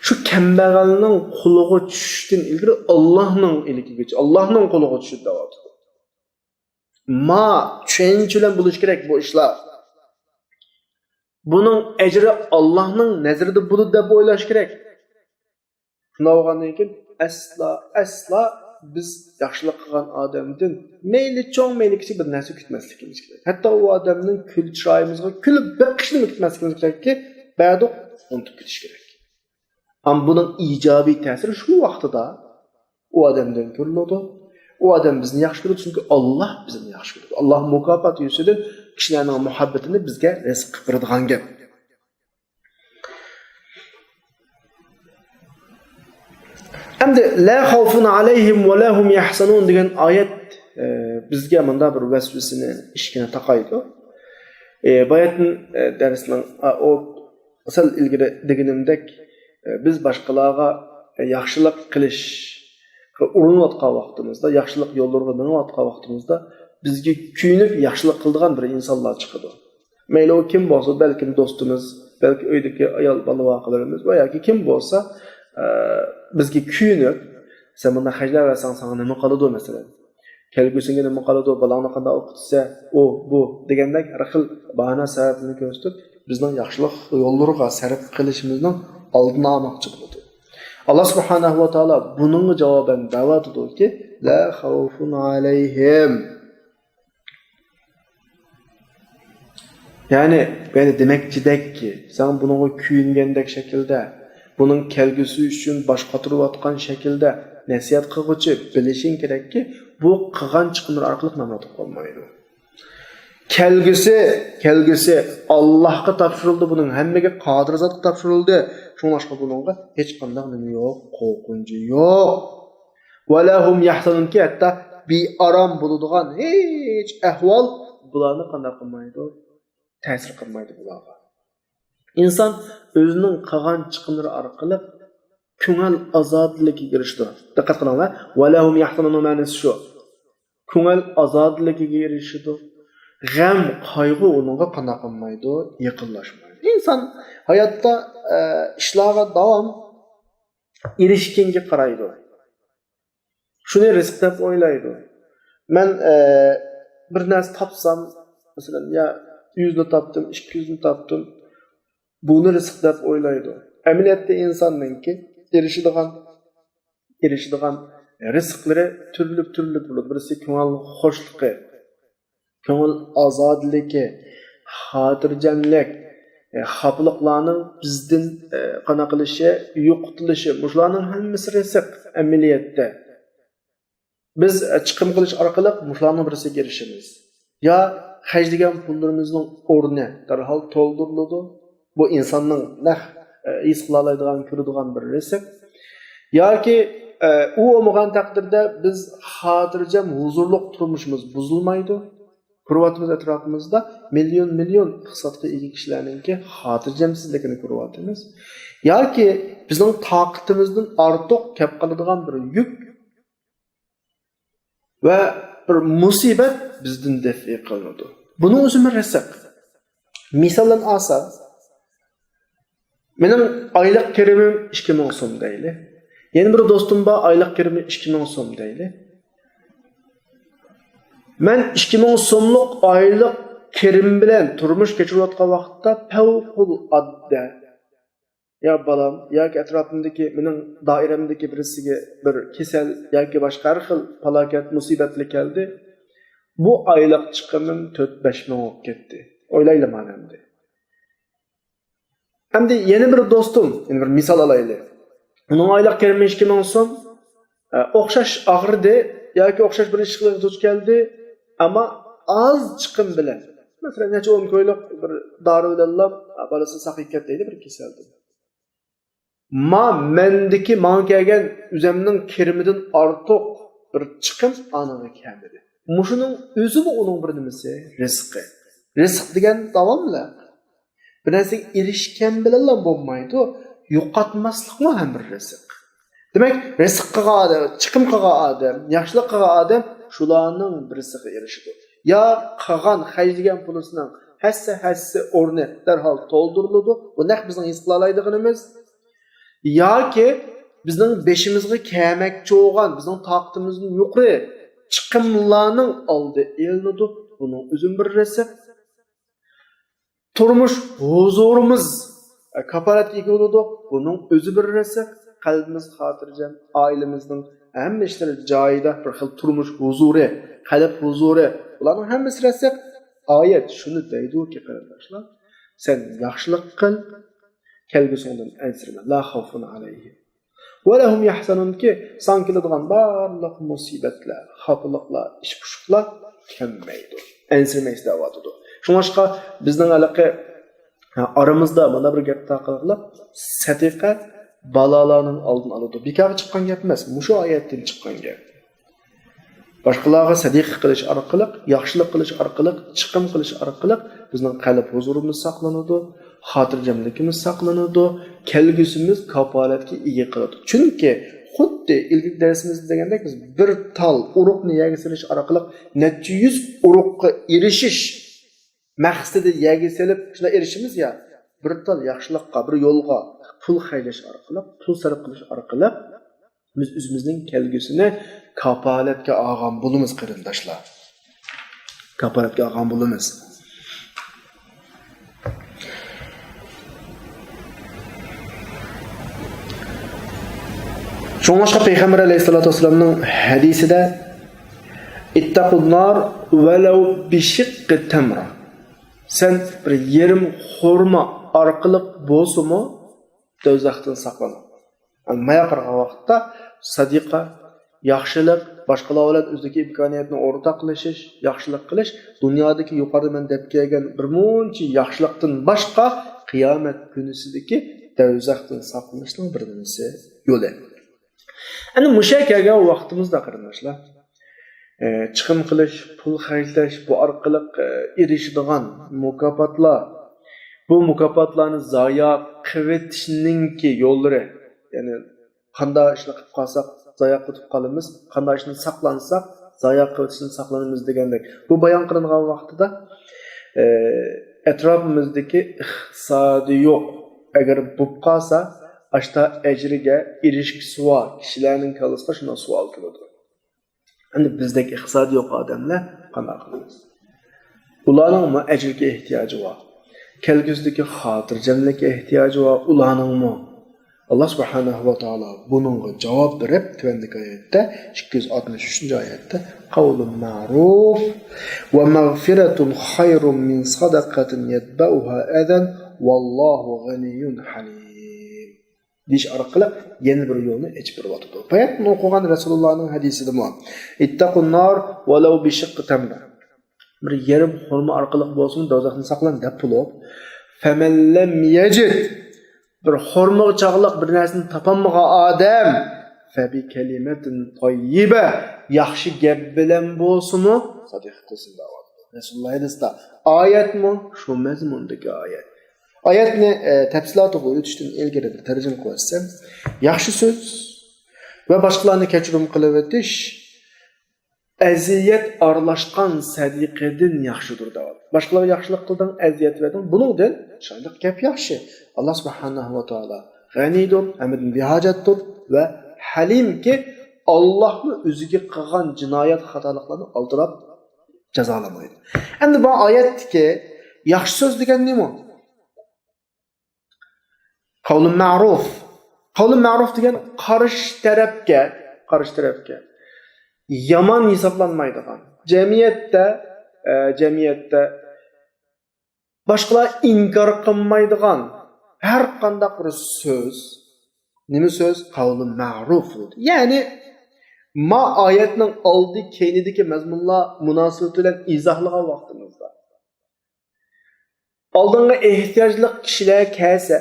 شۇ كەمبەغەلنىڭ قولىغا چۈشۈشتىن ئىلگىرى ئاللانىڭ ئىلكىگىچە، ئاللانىڭ قولىغا چۈشىدۇ دەۋاتىدۇ. ما چۈشەنچە بىلەن بولۇش كېرەك بۇ ئىشلار. بۇنىڭ ئەجرى ئاللانىڭ نەزىرىدە بولىدۇ دەپ ئويلاش كېرەك. شۇنداق بولغاندىن كېيىن ئەسلا، ئەسلا بىز ياخشىلىق قىلغان ئادەمدىن مەيلى چوڭ، مەيلى كىچىك بىر نەرسە كۈتمەسلىكىمىز كېرەك. ھەتتا ئۇ ئادەمنىڭ كۈل-، چىرايىمىزغا كۈلۈپ بېقىشىنىمۇ كۈتمەسلىكىمىز كېرەككى، بەردۇق، ئۇنتۇپ كېتىش كېرەك. ئەمما بۇنىڭ ئىجابىي تەسىرى شۇ ۋاقتىدا ئۇ ئادەمدىن كۆرۈلىدۇ. ئۇ ئادەم بىزنى ياخشى كۆرىدۇ، چۈنكى ئاللا بىزنى ياخشى كۆرىدۇ. ئاللا مۇكاپات يۈزىسىدىن كىشىلەرنىڭ مۇھەببىتىنى بىزگە رىزىق قىلىپ بېرىدىغان گەپ. ئەمدى «لا خوفون عليهم ولا هم يحزنون» دېگەن ئايەت، ئە، بىزگە مۇنداق بىر ۋەسۋەسىنى، ئىشىكىنى تاقايدۇ. ئە، باياتىن، ئە، دەرسنىڭ، ئا، ئۇ سەل ئىلگىرى دېگىنىمدەك، ئە، بىز باشقىلارغا، ئە، ياخشىلىق قىلىشقا ئۇرۇنۇۋاتقان ۋاقتىمىزدا، ياخشىلىق يوللىرىغا مېڭىۋاتقان ۋاقتىمىزدا، بىزگە كۆيۈنۈپ ياخشىلىق قىلىدىغان بىر ئىنسانلار چىقىدۇ. مەيلى ئۇ كىم بولسۇن، بەلكىم دوستىمىز، بەلكى ئۆيدىكى ئايال بالا ۋاقىلىرىمىز ۋە ياكى كىم بولسا، ئە، بىزگە كۆيۈنۈپ، «سەن بۇنداق خەجلەۋەرسەڭ ساڭا نېمە قالىدۇ، مەسىلەن؟ كەلگۈسىڭگە نېمە قالىدۇ، بالاڭنى قانداق ئوقۇتىسەن؟» ئۇ، بۇ دېگەندەك ھەر خىل باھانە سەۋەبلەرنى كۆرسىتىپ، بىزنىڭ ياخشىلىق يوللىرىغا سەرپ قىلىشىمىزنىڭ ئالدىنى ئالماقچى بولىدۇ. ئاللا سۇبھانەھۇ ۋە تائالا بۇنىڭغا جاۋابەن دەۋاتىدۇكى، «لا خوفون عليهم». يەنى، يەنى دېمەكچىدەككى، سەن بۇنىڭغا كۆيۈنگەندەك شەكىلدە، بۇنىڭ كەلگۈسى ئۈچۈن باش قاتۇرۇۋاتقان شەكىلدە نەسىھەت قىلغۇچى بىلىشىڭ كېرەككى، بۇ قىلغان چىقىملىرى ئارقىلىق نامرات بولۇپ قالمايدۇ. كەلگۈسى، كەلگۈسى ئاللاھقا تاپشۇرۇلدى، بۇنىڭ ھەممىگە قادىر زاتقا تاپشۇرۇلدى. شۇڭلاشقا بۇنىڭغا ھېچقانداق نېمە يوق، قورقۇنچى يوق. «ولا هم يحزنون»كى ھەتتا بىئارام بولىدىغان ھېچ ئەھۋال بۇلارنى قانداق قىلمايدۇ؟ تەسىر قىلمايدۇ بۇلارغا. ئىنسان ئۆزىنىڭ قىلغان چىقىملىرى ئارقىلىق كۆڭۈل ئازادىلىكىگە ئېرىشىدۇ. دىققەت قىلىڭلار، «ولا هم يحزنون» مەنىسى شۇ. كۆڭۈل ئازادىلىكىگە ئېرىشىدۇ. غەم، قايغۇ ئۇنىڭغا قانداق قىلمايدۇ؟ يېقىنلاشمايدۇ. ئىنسان ھاياتتا، ئە، ئىشلارغا داۋام ئېرىشكەنگە قارايدۇ. شۇنى رىزىق دەپ ئويلايدۇ. مەن، ئە، بىر نەرسە تاپسام، مەسىلەن، يا يۈزنى تاپتىم، ئىككى يۈزنى تاپتىم، بۇنى رىزىق دەپ ئويلايدۇ. ئەمەلىيەتتە ئىنساننىڭكى ئېرىشىدىغان، ئېرىشىدىغان رىزىقلىرى تۈرلۈك-تۈرلۈك بولىدۇ. بىرسى كۆڭۈل خۇشلۇقى، كۆڭۈل ئازادىلىكى، خاتىرجەملىك، ئە، خاپىلىقلارنىڭ بىزدىن، ئە، قانداق قىلىشى، يوقىتىلىشى، مۇشۇلارنىڭ ھەممىسى رىزىق ئەمەلىيەتتە. بىز، ئە، چىقىم قىلىش ئارقىلىق مۇشۇلارنىڭ بىرسىگە ئېرىشىمىز. يا خەجلىگەن پۇللىرىمىزنىڭ ئورنى دەرھال تولدۇرۇلىدۇ. بۇ ئىنساننىڭ نەق، ئە، ھېس قىلالايدىغان، كۆرىدىغان بىر رىزىق. ياكى، ئە، ئۇ بولمىغان تەقدىردە بىز خاتىرجەم، ھۇزۇرلۇق تۇرمۇشىمىز بۇزۇلمايدۇ. كۆرۈۋاتىمىز ئەتراپىمىزدا مىليون، مىليون ئىقتىسادقا ئىگە كىشىلەرنىڭكى خاتىرجەمسىزلىكىنى كۆرۈۋاتىمىز. ياكى بىزنىڭ تاقىتىمىزدىن ئارتۇق كەپ قالىدىغان بىر يۈك ۋە بىر مۇسىبەت بىزدىن دەفئى قىلىنىدۇ. بۇنىڭ ئۆزىمۇ رىزىق. مىسالدىن ئالسا، مېنىڭ ئايلىق كىرىمىم ئىككى مىڭ سوم دەيلى. يەنە بىر دوستۇم بار، ئايلىق كىرىمى ئىككى مىڭ سوم دەيلى. مەن ئىككى مىڭ سوملۇق ئايلىق كىرىم بىلەن تۇرمۇش كەچۈرۈۋاتقان ۋاقىتتا پەۋقۇلئاددە، يا بالام ياكى ئەتراپىمدىكى، مېنىڭ دائىرەمدىكى بىرسىگە بىر كېسەل ياكى باشقا ھەر خىل پالاكەت، مۇسىبەتلەر كەلدى. بۇ ئايلىق چىقىمىم تۆت بەش مىڭ بولۇپ كەتتى. ئويلايلى مانا ئەمدى. ئەمدى يەنە بىر دوستۇم، يەنە بىر مىسال ئالايلى. ئۇنىڭ ئايلىق كىرىمى ئىككى مىڭ سوم. ئە، ئوخشاش ئاغرىدى ياكى ئوخشاش بىر ئىشقىلىغا دۇچ كەلدى، ئەمما ئاز چىقىم بىلەن، مەسىلەن، نەچچە ئون كويلۇق بىر دارى بىلەنلا، ئە، بالىسى ساقىيىپ كەتتى دەيلى بىر كېسەلدىن. ما مەندىكى، ماڭا كەلگەن ئۆزەمنىڭ كىرىمىدىن ئارتۇق بىر چىقىم ئانىڭغا كەلمىدى. مۇشۇنىڭ ئۆزىمۇ ئۇنىڭ بىر نېمىسى، رىزقى. رىزىق دېگەن داۋاملىق. بىر نەرسىگە ئېرىشكەن بىلەنلا بولمايدۇ، يوقاتماسلىقمۇ ھەم بىر رىزىق. دېمەك، رىزىق قىلغان ئادەم، چىقىم قىلغان ئادەم، ياخشىلىق قىلغان ئادەم شۇلارنىڭ بىرسىگە ئېرىشىدۇ. يا قىلغان، خەجلىگەن پۇلىسىنىڭ ھەسسە، ھەسسە ئورنى دەرھال تولدۇرۇلىدۇ. بۇ نەق بىزنىڭ ھېس قىلالايدىغىنىمىز. ياكى بىزنىڭ بېشىمىزغا كەلمەكچى بولغان، بىزنىڭ تاقىتىمىزدىن يۇقىرى چىقىملارنىڭ ئالدى ئېلىنىدۇ. بۇنىڭ ئۆزىمۇ بىر رىزىق. تۇرمۇش ھۇزۇرىمىز، ئە، كاپالەتكە ئىگە بولىدۇ. بۇنىڭ ئۆزى بىر رىزىق. قەلبىمىز خاتىرجەم، ئائىلىمىزنىڭ ھەممە ئىشلىرى جايىدا، بىر خىل تۇرمۇش ھۇزۇرى، قەلب ھۇزۇرى، بۇلارنىڭ ھەممىسى رىزىق. ئايەت شۇنى دەيدۇكى، قېرىنداشلار، سەن ياخشىلىق قىل، كەلگۈسىڭدىن ئەنسىرىمە. لا خاۋفۇن ئەلەيھىم ۋە لا ھۇم يەھزەنۇنكى، ساڭا كېلىدىغان بارلىق مۇسىبەتلەر، خاپىلىقلار، ئىچ پۇشۇقلار كەلمەيدۇ. ئەنسىرىمەيسىز دەۋاتىدۇ. شۇڭلاشقا بىزنىڭ ھېلىقى، ھە، ئارىمىزدا مانا بىر گەپ تارقالغانلىق، سەدىقە بالالارنىڭ ئالدىنى ئالىدۇ. بىكارغا چىققان گەپ ئەمەس، مۇشۇ ئايەتتىن چىققان گەپ. باشقىلارغا سەدىقە قىلىش ئارقىلىق، ياخشىلىق قىلىش ئارقىلىق، چىقىم قىلىش ئارقىلىق بىزنىڭ قەلب ھۇزۇرىمىز ساقلىنىدۇ، خاتىرجەملىكىمىز ساقلىنىدۇ، كەلگۈسىمىز كاپالەتكە ئىگە قىلىدۇ. چۈنكى خۇددى ئىلگىرىكى دەرسىمىزدە دېگەندەك، بىز بىر تال ئۇرۇقنى يەرگە سېلىش ئارقىلىق نەچچە يۈز ئۇرۇققا ئېرىشىش مەقسىتىدە يەرگە سېلىپ، شۇنداق ئېرىشىمىز يا، بىر تال ياخشىلىققا، بىر يولغا پۇل خەجلەش ئارقىلىق، پۇل سەرپ قىلىش ئارقىلىق، بىز ئۆزىمىزنىڭ كەلگۈسىنى كاپالەتكە ئالغان بولىمىز، قېرىنداشلار. كاپالەتكە ئالغان بولىمىز. شۇڭلاشقا پەيغەمبەر ئەلەيھىسسالاتۇ ۋەسسالامنىڭ ھەدىسىدە، «ئىتتەقۇن نار ۋەلەۋ بىشىققى تەمرە.» سەن بىر يېرىم خورما ئارقىلىق بولسىمۇ، دوزاختىن ساقلىنىڭ. مايا قارىغان ۋاقىتتا سەدىقە، ياخشىلىق، باشقىلار بىلەن ئۆزىدىكى ئىمكانىيەتنى ئورتاقلىشىش، ياخشىلىق قىلىش دۇنيادىكى يۇقىرىدا مەن دەپ كەلگەن بىر مۇنچە ياخشىلىقتىن باشقا قىيامەت كۈنىسىدىكى دوزاختىن ساقلىنىشنىڭ بىر نېمىسى، يولى. ئەنە مۇشۇ يەرگە كەلگەن ۋاقتىمىزدا، قېرىنداشلار، ئە، چىقىم قىلىش، پۇل خەجلەش، بۇ ئارقىلىق، ئە، ئېرىشىدىغان مۇكاپاتلار، بۇ مۇكاپاتلارنى زايا قىلىۋېتىشنىڭكى يوللىرى، يەنى قانداق ئىشنى قىلىپ قالساق زايا قىلىپ قالىمىز، قانداق ئىشنى ساقلانساق زايا قىلىۋېتىشتىن ساقلىنىمىز دېگەندەك. بۇ بايان قىلىنغان ۋاقتىدا، ئە، ئەتراپىمىزدىكى ئىقتىسادى يوق، ئەگەر بولۇپ قالسا، ئاشتا ئەجرىگە ئېرىشكۈسى بار كىشىلەرنىڭ كاللىسىغا شۇنداق سوئال كېلىدۇ. ئەمدى بىزدەك ئىقتىسادى يوق ئادەملەر قانداق قىلىمىز؟ ئۇلارنىڭمۇ ئەجىرگە ئېھتىياجى بار. كەلگۈسىدىكى خاتىرجەملىككە ئېھتىياجى بار ئۇلارنىڭمۇ. ئاللا سۇبھانەھۇ ۋە تائالا بۇنىڭغا جاۋاب بېرىپ، تۆۋەندىكى ئايەتتە، ئىككى يۈز ئاتمىش ئۈچىنچى ئايەتتە، «قەۋلۇن مەرۇف ۋە مەغفىرەتۇن خەيرۇن مىن سەدەقەتىن يەتبەئۇھا ئەزەن ۋەللاھۇ غەنىييۇن ھەلىم.» دېيىش ئارقىلىق يەنە بىر يولنى ئېچىپ بېرىۋاتىدۇ. باياتتىن ئوقۇغان رەسۇلۇللانىڭ ھەدىسىدىمۇ، «ئىتتەقۇن نار ۋەلەۋ بىشىققى تەمرە.» بىر يېرىم خورما ئارقىلىق بولسىمۇ دوزاختىن ساقلان دەپ بولۇپ، «فەمەن لەم يەجىد»، بىر خورمىغا چاغلىق بىر نەرسىنى تاپالمىغان ئادەم، «فەبىكەلىمەتىن تەييىبە»، ياخشى گەپ بىلەن بولسىمۇ سەدىقە قىلسۇن دەۋاتىدۇ. رەسۇلۇللا ھەدىسىدە. ئايەتمۇ شۇ مەزمۇندىكى ئايەت. ئايەتنى، ئە، تەپسىلاتىغا ئۆتۈشتىن ئىلگىرى بىر تەرجىمە قىلىۋەتسەم، ياخشى سۆز ۋە باشقىلارنى كەچۈرۈم قىلىۋېتىش ئەزىيەت ئارىلاشقان سەدىقىدىن ياخشىدۇر دەۋاتىدۇ. باشقىلارغا ياخشىلىق قىلدىڭ، ئەزىيەت بەردىڭ، بۇنىڭدىن چىرايلىق گەپ ياخشى. ئاللا سۇبھانەھۇ ۋە تائالا غەنىيدۇر، ھەممىدىن بىھاجەتتۇر ۋە ھەلىمكى، ئاللانى ئۆزىگە قىلغان جىنايەت خاتالىقلارنى ئالدىراپ جازالىمايدۇ. ئەمدى بۇ ئايەتتىكى ياخشى سۆز دېگەن نېمە؟ قەۋلۇن مەرۇف. قەۋلۇن مەرۇف دېگەن قارشى تەرەپكە، قارشى تەرەپكە يامان ھېسابلانمايدىغان، جەمئىيەتتە، ئە، جەمئىيەتتە باشقىلار ئىنكار قىلمايدىغان ھەر قانداق بىر سۆز، نېمە سۆز؟ قەۋلۇن مەرۇف. يەنى، ما ئايەتنىڭ ئالدى كەينىدىكى مەزمۇنلار مۇناسىۋىتى بىلەن ئىزاھلىغان ۋاقتىمىزدا، ئالدىڭغا ئېھتىياجلىق كىشىلەر كەلسە،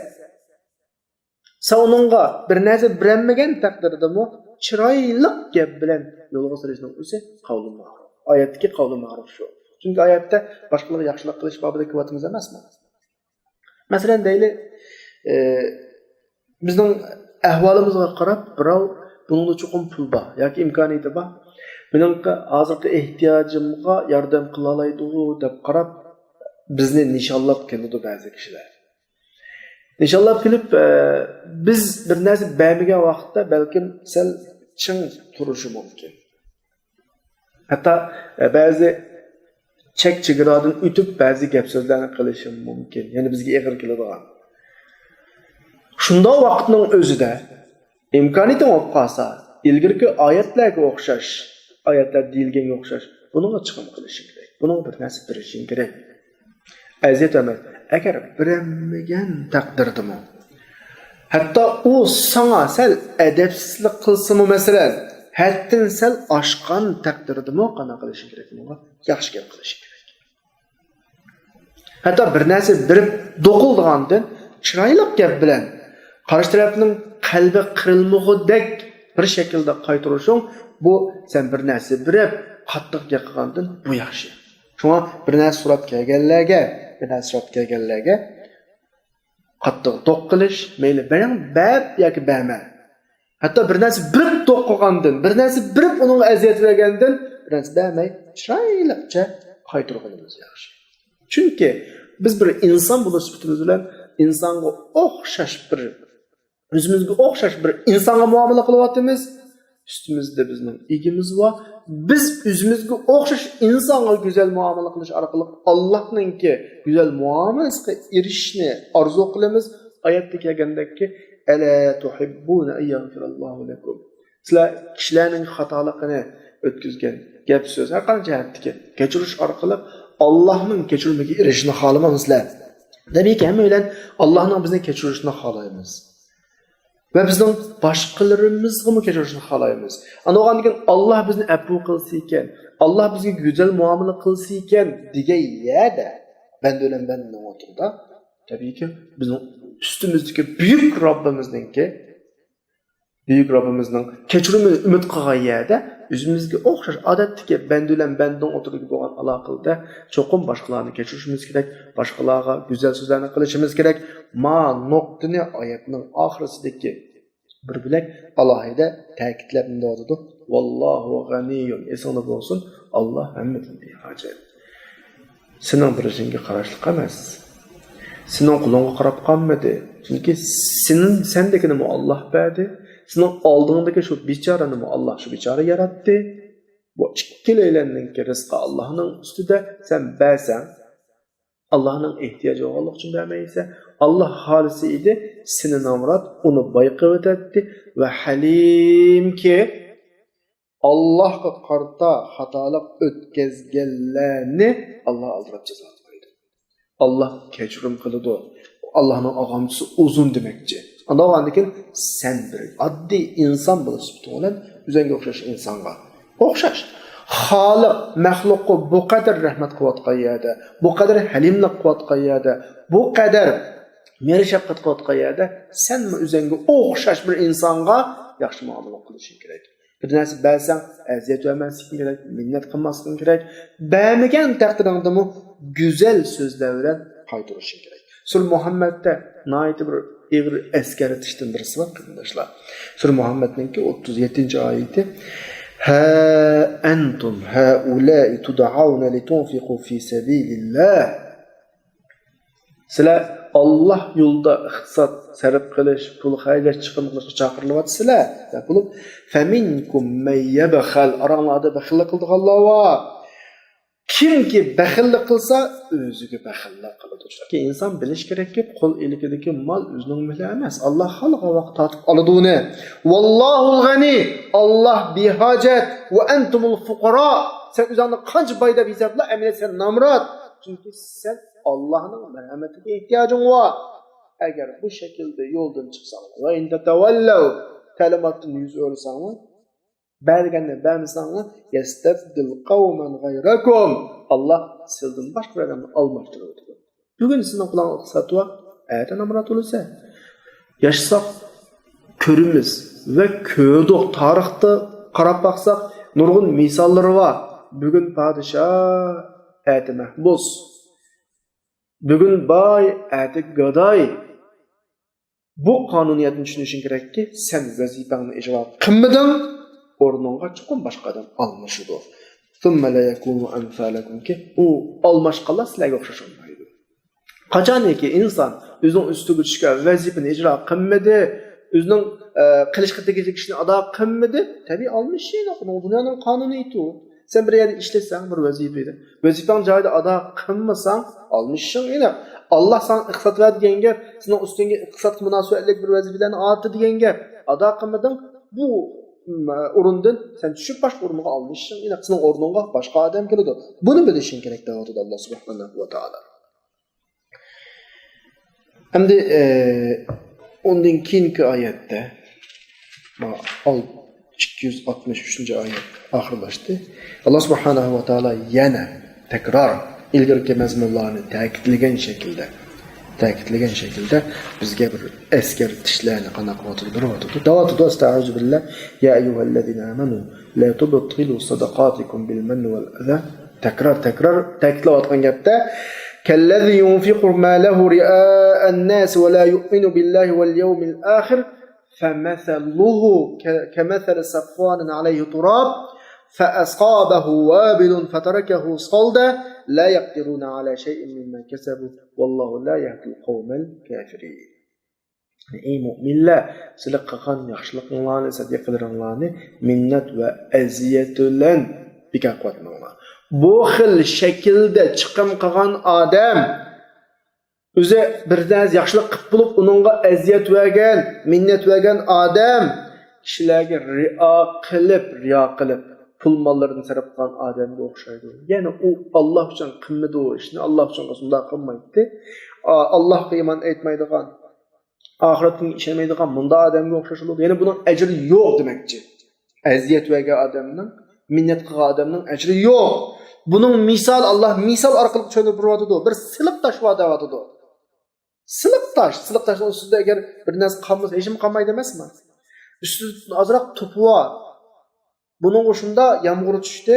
سەن ئۇنىڭغا بىر نەرسە بېرەلمىگەن تەقدىردىمۇ چىرايلىق گەپ بىلەن يولغا سېلىشنىڭ ئۆزى قەۋلۇن مەرۇف. ئايەتتىكى قەۋلۇن مەرۇف شۇ. چۈنكى ئايەتتە باشقىلارغا ياخشىلىق قىلىش بابىدا كېلىۋاتىمىز ئەمەسمۇ؟ مەسىلەن، دەيلى، ئە، بىزنىڭ ئەھۋالىمىزغا قاراپ، بىراۋ بۇنىڭدا چوقۇم پۇل بار ياكى ئىمكانىيىتى بار، مېنىڭ ھازىرقى ئېھتىياجىمغا ياردەم قىلالايدۇ دەپ قاراپ، بىزنى نىشانلاپ كېلىدۇ بەزى كىشىلەر. نىشانلاپ كېلىپ، ئە، بىز بىر نەرسە بەرمىگەن ۋاقىتتا بەلكىم سەل چىڭ تۇرۇشى مۇمكىن. ھەتتا، ئە، بەزى چەك چېگرادىن ئۆتۈپ بەزى گەپ سۆزلەرنى قىلىشى مۇمكىن. يەنى بىزگە ئېغىر كېلىدىغان. شۇنداق ۋاقىتنىڭ ئۆزىدە ئىمكانىيىتىڭ بولۇپ قالسا، ئىلگىرىكى ئايەتلەرگە ئوخشاش، ئايەتلەر دېيىلگەنگە ئوخشاش، بۇنىڭغا چىقىم قىلىشىڭ كېرەك. بۇنىڭغا بىر نەرسە بېرىشىڭ كېرەك. ئەزىيەت بەرمەي. ئەگەر بېرەلمىگەن تەقدىردىمۇ، ھەتتا ئۇ ساڭا سەل ئەدەپسىزلىك قىلسىمۇ، مەسىلەن، ھەددىن سەل ئاشقان تەقدىردىمۇ قانداق قىلىشىڭ كېرەك؟ ئۇنىڭغا ياخشى گەپ قىلىشىڭ كېرەك. ھەتتا بىر نەرسە بېرىپ دوقۇلدىغاندىن چىرايلىق گەپ بىلەن، قارشى تەرەپنىڭ قەلبى قىرىلمىغۇدەك بىر شەكىلدە قايتۇرۇشۇڭ، بۇ سەن بىر نەرسە بېرىپ قاتتىق گەپ قىلغاندىن بۇ ياخشى. شۇڭا بىر نەرسە سوراپ كەلگەنلەرگە، بىر نەرسە سوراپ كەلگەنلەرگە قاتتىق دوق قىلىش، مەيلى بەرىڭ، بەر ياكى بەرمە. ھەتتا بىر نەرسە بېرىپ دوق قىلغاندىن، بىر نەرسە بېرىپ ئۇنىڭغا ئەزىيەت بەرگەندىن، بىر نەرسە بەرمەي، چىرايلىقچە قايتۇرغىنىمىز ياخشى. چۈنكى بىز بىر ئىنسان بولۇش سۈپىتىمىز بىلەن ئىنسانغا ئوخشاش بىر ئۆزىمىزگە ئوخشاش بىر ئىنسانغا مۇئامىلە قىلىۋاتىمىز. ئۈستىمىزدە بىزنىڭ ئىگىمىز بار. بىز ئۆزىمىزگە ئوخشاش ئىنسانغا گۈزەل مۇئامىلە قىلىش ئارقىلىق ئاللاھنىڭكى گۈزەل مۇئامىلىسىگە ئېرىشىشنى ئارزۇ قىلىمىز. ئايەتتە كەلگەندەككى، «ئەلا تۇھىببۇنە ئەن يەغفىرەللاھۇ لەكۇم.» سىلەر كىشىلەرنىڭ خاتالىقىنى ئۆتكۈزگەن گەپ سۆز، ھەر قانداق جەھەتتىكى كەچۈرۈش ئارقىلىق ئاللاھنىڭ كەچۈرمىكى ئېرىشىشنى خالىمامسىلەر؟ تەبىئىيكى، ھەممەيلەن ئاللاھنىڭ بىزنى كەچۈرۈشىنى خالايمىز. ۋە بىزنىڭ باشقىلىرىمىزغىمۇ كەچۈرۈشنى خالايمىز. ئاندىن بولغاندىكىن، «ئاللا بىزنى ئەپۇ قىلسا ئىكەن، ئاللا بىزگە گۈزەل مۇئامىلە قىلسا ئىكەن» دېگەن يەردە، بەندە بىلەن بەندىنىڭ ئوتتۇرىدا، تەبىئىيكى، بىزنىڭ ئۈستىمىزدىكى بۈيۈك رەببىمىزنىڭكى، بۈيۈك رەببىمىزنىڭ كەچۈرۈمىنى ئۈمىد قىلغان يەردە، ئۆزىمىزگە ئوخشاش ئادەتتىكى بەندە بىلەن بەندىنىڭ ئوتتۇرىدىكى بولغان ئالاقىدە چوقۇم باشقىلارنى كەچۈرۈشىمىز كېرەك، باشقىلارغا گۈزەل سۆزلەرنى قىلىشىمىز كېرەك. ما نۇقتىنى ئايەتنىڭ ئاخىرىسىدىكى بىر بۆلەك ئالاھىدە تەكىتلەپ مۇنداق دەيدۇ، «ۋاللاھۇ غەنىييۇن.» ئېسىڭدە بولسۇن، ئاللا ھەممىدىن بىھاجەت. سېنىڭ بېرىشىڭگە قاراشلىق ئەمەس. سېنىڭ قولۇڭغا قاراپ قالمىدى. چۈنكى سېنىڭ، سەندىكىنىمۇ ئاللا بەردى. سېنىڭ ئالدىڭدىكى شۇ بىچارىنىمۇ ئاللا شۇ بىچارە ياراتتى. بۇ ئىككىلەيلەننىڭكى رىزقى ئاللانىڭ ئۈستىدە. سەن بەرسەڭ، ئاللانىڭ ئېھتىياجى بولغانلىقى ئۈچۈن بەرمەيسەن. ئاللا خالىسا ئىدى، سېنى نامرات، ئۇنى باي قىلىۋېتەتتى. ۋە ھەلىمكى، ئاللاھقا قارىتا خاتالىق ئۆتكەزگەنلەرنى ئاللا ئالدىراپ جازالىمايدۇ. ئاللا كەچۈرۈم قىلىدۇ. ئاللانىڭ ئاغامچىسى ئۇزۇن دېمەكچى. ئاندىن كېيىن سەن بىر ئاددىي ئىنسان بولۇش سۈپىتىڭ بىلەن ئۆزۈڭگە ئوخشاش ئىنسانغا ئوخشاش. خالىق مەخلۇققا بۇ قەدەر رەھمەت قىلىۋاتقان يەردە، بۇ قەدەر ھەلىملىك قىلىۋاتقان يەردە، بۇ قەدەر مېھرى شەپقەت قىلىۋاتقان يەردە، سەنمۇ ئۆزۈڭگە ئوخشاش بىر ئىنسانغا ياخشى مۇئامىلە قىلىشىڭ كېرەك. بىر نەرسە بەرسەڭ، ئەزىيەت بەرمەسلىكىڭ كېرەك، مىننەت قىلماسلىقىڭ كېرەك. بەرمىگەن تەقدىرىڭدىمۇ گۈزەل سۆزلەر بىلەن قايتۇرۇشۇڭ كېرەك. سۈرە مۇھەممەدتە ناھايىتى بىر ئېغىر ئەسكەرتىشتىن بىرسى بار، قېرىنداشلار. سۈرە مۇھەممەدنىڭكى ئوتتۇز يەتتىنچى ئايىتى، ها أنتم هؤلاء تدعون لتنفقوا في سبيل الله. سىلەر ئاللاھ يولىدا ئىقتىساد سەرپ قىلىش، پۇل خەجلەش، چىقىم قىلىشقا چاقىرىلىۋاتىسىلەر، دەپ بولۇپ، فمنكم من يبخل، ئاراڭلاردا بېخىللىق قىلىدىغانلار بار. كىمكى بېخىللىق قىلسا، ئۆزىگە بېخىللىق قىلىدۇ. چۈنكى ئىنسان بىلىش كېرەككى، قول ئىلكىدىكى مال ئۆزىنىڭ مېلى ئەمەس. ئاللاھ خالىغان ۋاقىت تارتىپ ئالىدۇ ئۇنى. ۋاللاھۇل غەنى، ئاللاھ بىھاجەت، ۋە ئەنتۇمۇل فۇقارا. سەن ئۆزۈڭنى قانچە باي دەپ ھېسابلا، ئەمەلىيەتتە سەن نامرات. چۈنكى سەن ئاللاھنىڭ مەرھەمىتىگە ئېھتىياجىڭ بار. ئەگەر بۇ شەكىلدە يولدىن چىقساڭلار، ۋە ئىن تەتەۋەللەۋ، تەلىماتتىن يۈز ئۆرۈسەڭلار، بەرگەننى بەرمىسەڭلار، يەستەبدىل قەۋمەن غەيرەكۇم، ئاللاھ سىلدىن باشقا بىر ئادەمنى ئالماشتۇرۇۋېتىدۇ. بۈگۈن سېنىڭ قولۇڭدا ئىقتىساد بار، ئەتە نامرات بولىسەن. ياشىساق كۆرىمىز ۋە كۆردۇق، تارىختا قاراپ باقساق نۇرغۇن مىساللىرى بار. بۈگۈن پادىشاھ، ئەتە مەھبۇس. بۈگۈن باي، ئەتە گاداي. بۇ قانۇنىيەتنى چۈشىنىشىڭ كېرەككى، سەن ۋەزىپەڭنى ئىجرا قىلمىدىڭ، ئورنۇڭغا چوقۇم باشقا ئادەم ئالمىشىدۇ. ثم لا يكونوا أمثالكم، كى ئۇ ئالماشقانلار سىلەرگە ئوخشاش بولمايدۇ. قاچانكى ئىنسان ئۆزىنىڭ ئۈستىگە چۈشكەن ۋەزىپىنى ئىجرا قىلمىدى، ئۆزىنىڭ، ئە، قىلىشقا تېگىشلىك ئىشنى ئادا قىلمىدى، تەبىئىي ئالمىشىشى ئېنىق. بۇ دۇنيانىڭ قانۇنىيىتى ئۇ. سەن بىر يەردە ئىشلىسەڭ، بىر ۋەزىپىدە، ۋەزىپەڭ جايىدا ئادا قىلمىساڭ، ئالمىشىشىڭ ئېنىق. ئاللاھ ساڭا ئىقتىساد بەر دېگەن گەپ، سېنىڭ ئۈستۈڭگە ئىقتىسادقا مۇناسىۋەتلىك بىر ۋەزىپىلەرنى ئاتى دېگەن گەپ. ئادا قىلمىدىڭ، بۇ، م، ئورۇندىن سەن چۈشۈپ باشقا ئورۇنغا ئالمىشىشىڭ ئېنىق. سېنىڭ ئورنۇڭغا باشقا ئادەم كېلىدۇ. بۇنى بىلىشىڭ كېرەك دەۋاتىدۇ ئاللاھ سۇبھانەھۇ ۋە تائالا. ئەمدى، ئە، ئۇندىن كېيىنكى ئايەتتە، ما، ئال-، ئىككى يۈز ئاتمىش ئۈچىنچى ئايەت ئاخىرلاشتى. ئاللاھ سۇبھانەھۇ ۋە تائالا يەنە تەكرار ئىلگىرىكى مەزمۇنلارنى تەكىتلىگەن شەكىلدە، تەكىتلىگەن شەكىلدە بىزگە بىر ئەسكەرتىشلەرنى قانداق قىلىۋاتىدۇ، بېرىۋاتىدۇ. دەۋاتىدۇ، ئەستەئۇزۇ بىللاھ، يا ئەييۇھەللەزىنە ئامەنۇ لا تۇبتىلۇ سەدەقاتىكۇم بىل مەننى ۋەل ئەزا. تەكرار، تەكرار تەكىتلەۋاتقان گەپتە، كالذي ينفق ماله رئاء الناس ولا يؤمن بالله واليوم الآخر فمثله ك-، كمثل صفوان عليه تراب فأصابه وابل فتركه صلدا لا يقدرون على شيء مما كسبوا والله لا يهدي القوم الكافرين. ئەي مۆمىنلەر، سىلەر قىلغان ياخشىلىقىڭلارنى، سەدىقىلىرىڭلارنى مىننەت ۋە ئەزىيەت بىلەن بىكار قىلىۋەتمەڭلار. بۇ خىل شەكىلدە چىقىم قىلغان ئادەم، ئۆزى بىر نەرسە ياخشىلىق قىلىپ بولۇپ، ئۇنىڭغا ئەزىيەت بەرگەن، مىننەت بەرگەن ئادەم كىشىلەرگە رىئا قىلىپ، رىيا قىلىپ، پۇل ماللىرىنى سەرپ قىلغان ئادەمگە ئوخشايدۇ. يەنى ئۇ ئاللاھ ئۈچۈن قىلمىدى ئۇ ئىشنى، ئاللاھ ئۈچۈن مۇنداق قىلمايتتى. ئا-، ئاللاھقا ئىمان ئېيتمايدىغان، ئاخىرەتكە ئىشەنمەيدىغان مۇنداق ئادەمگە ئوخشاش بولىدۇ. يەنى بۇنىڭ ئەجرى يوق دېمەكچى. ئەزىيەت بەرگەن ئادەمنىڭ، مىننەت قىلغان ئادەمنىڭ ئەجرى يوق. بۇنىڭ مىسال، ئاللاھ مىسال ئارقىلىق چۈشەندۈرۈپ بېرىۋاتىدۇ. بىر سىلىق تاش بار دەۋاتىدۇ. سىلىق تاش، سىلىق تاشنىڭ ئۈستىدە ئەگەر بىر نەرسە قالمىسا، ھېچنېمە قالمايدۇ ئەمەسمۇ؟ ئۈستىدە ئازراق توپا بار. بۇنىڭغا شۇنداق يامغۇر چۈشتى،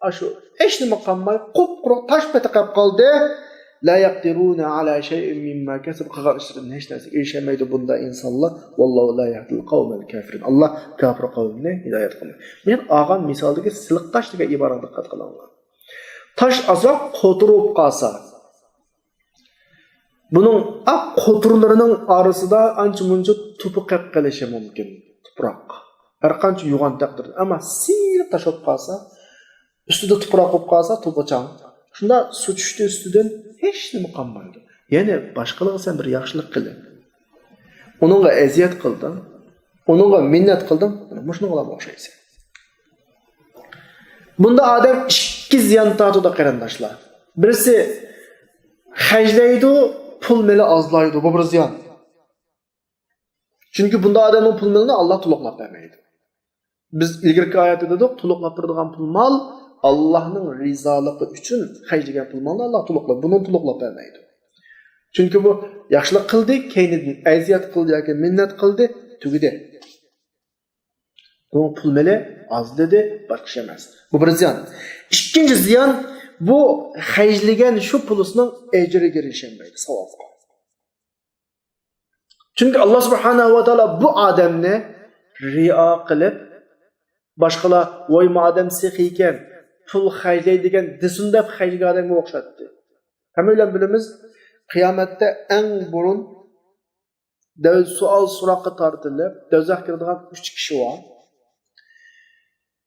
ئاشۇ ھېچنېمە قالماي، قۇپقۇرۇق تاش پېتى قېلىپ قالدى. لا يقدرون على شيء مما كسبوا، قىلغان ئىشلىرىدىن ھېچ نەرسىگە ئېرىشەلمەيدۇ بۇنداق ئىنسانلار. والله لا يهدي القوم الكافرين. ئاللاھ كاپىر قەۋمنى ھىدايەت قىلمايدۇ. مەن ئالغان مىسالدىكى سىلىق تاشتىكى ئىبارەتكە دىققەت قىلىڭلار. تاش ئازراق قوتۇرۇپ قالسا، بۇنىڭ ئاق قوتۇرلىرىنىڭ ئارىسىدا ئانچە-مۇنچە توپا قېلىپ قېلىشى مۇمكىن، تۇپراق. ھەر قانچە يوغان تەقدىردە، ئەمما سىلىق تاش بولۇپ قالسا، ئۈستىدە تۇپراق بولۇپ قالسا، توپىچاڭ. شۇنداق سۇ چۈشتى ئۈستىدىن، ھېچنېمە قالمايدۇ. يەنى باشقىلارغا سەن بىر ياخشىلىق قىلىپ، ئۇنىڭغا ئەزىيەت قىلدىڭ، ئۇنىڭغا مىننەت قىلدىڭ، مۇشۇنىڭغىلا ئوخشايسەن. بۇندا ئادەم ئىككى زىيان تارتىدۇ، قېرىنداشلار. بىرسى خەجلەيدۇ، پۇل مېلى ئازلايدۇ، بۇ بىر زىيان. چۈنكى بۇندا ئادەمنىڭ پۇل مېلىنى ئاللاھ تولۇقلاپ بەرمەيدۇ. بىز ئىلگىرىكى ئايەتتە دېدۇق، تولۇقلاپ بېرىدىغان پۇل مال ئاللاھنىڭ رىزالىقى ئۈچۈن خەجلىگەن پۇل مالنى ئاللاھ تولۇقلاپ، بۇنى تولۇقلاپ بەرمەيدۇ. چۈنكى بۇ ياخشىلىق قىلدى، كەينىدىن ئەزىيەت قىلدى ياكى مىننەت قىلدى، تۈگىدى. بۇنىڭ پۇل مېلى ئازلىدى، باشقا ئىش ئەمەس. بۇ بىر زىيان. ئىككىنچى زىيان، بۇ خەجلىگەن شۇ پۇلىسىنىڭ ئەجرىگە ئېرىشەلمەيدۇ، ساۋابقا. چۈنكى ئاللاھ سۇبھانەھۇ ۋە تائالا بۇ ئادەمنى رىيا قىلىپ، باشقىلار، ۋاي، ما ئادەم سېخىي ئىكەن، پۇل خەجلەيدىكەن دېسۇن دەپ خەجلىگەن ئادەمگە ئوخشاتتى. ھەممەيلەن بىلىمىز، قىيامەتتە ئەڭ بۇرۇن دەۋ-، سوئال سوراققا تارتىلىپ، دوزاخقا كىرىدىغان ئۈچ كىشى بار.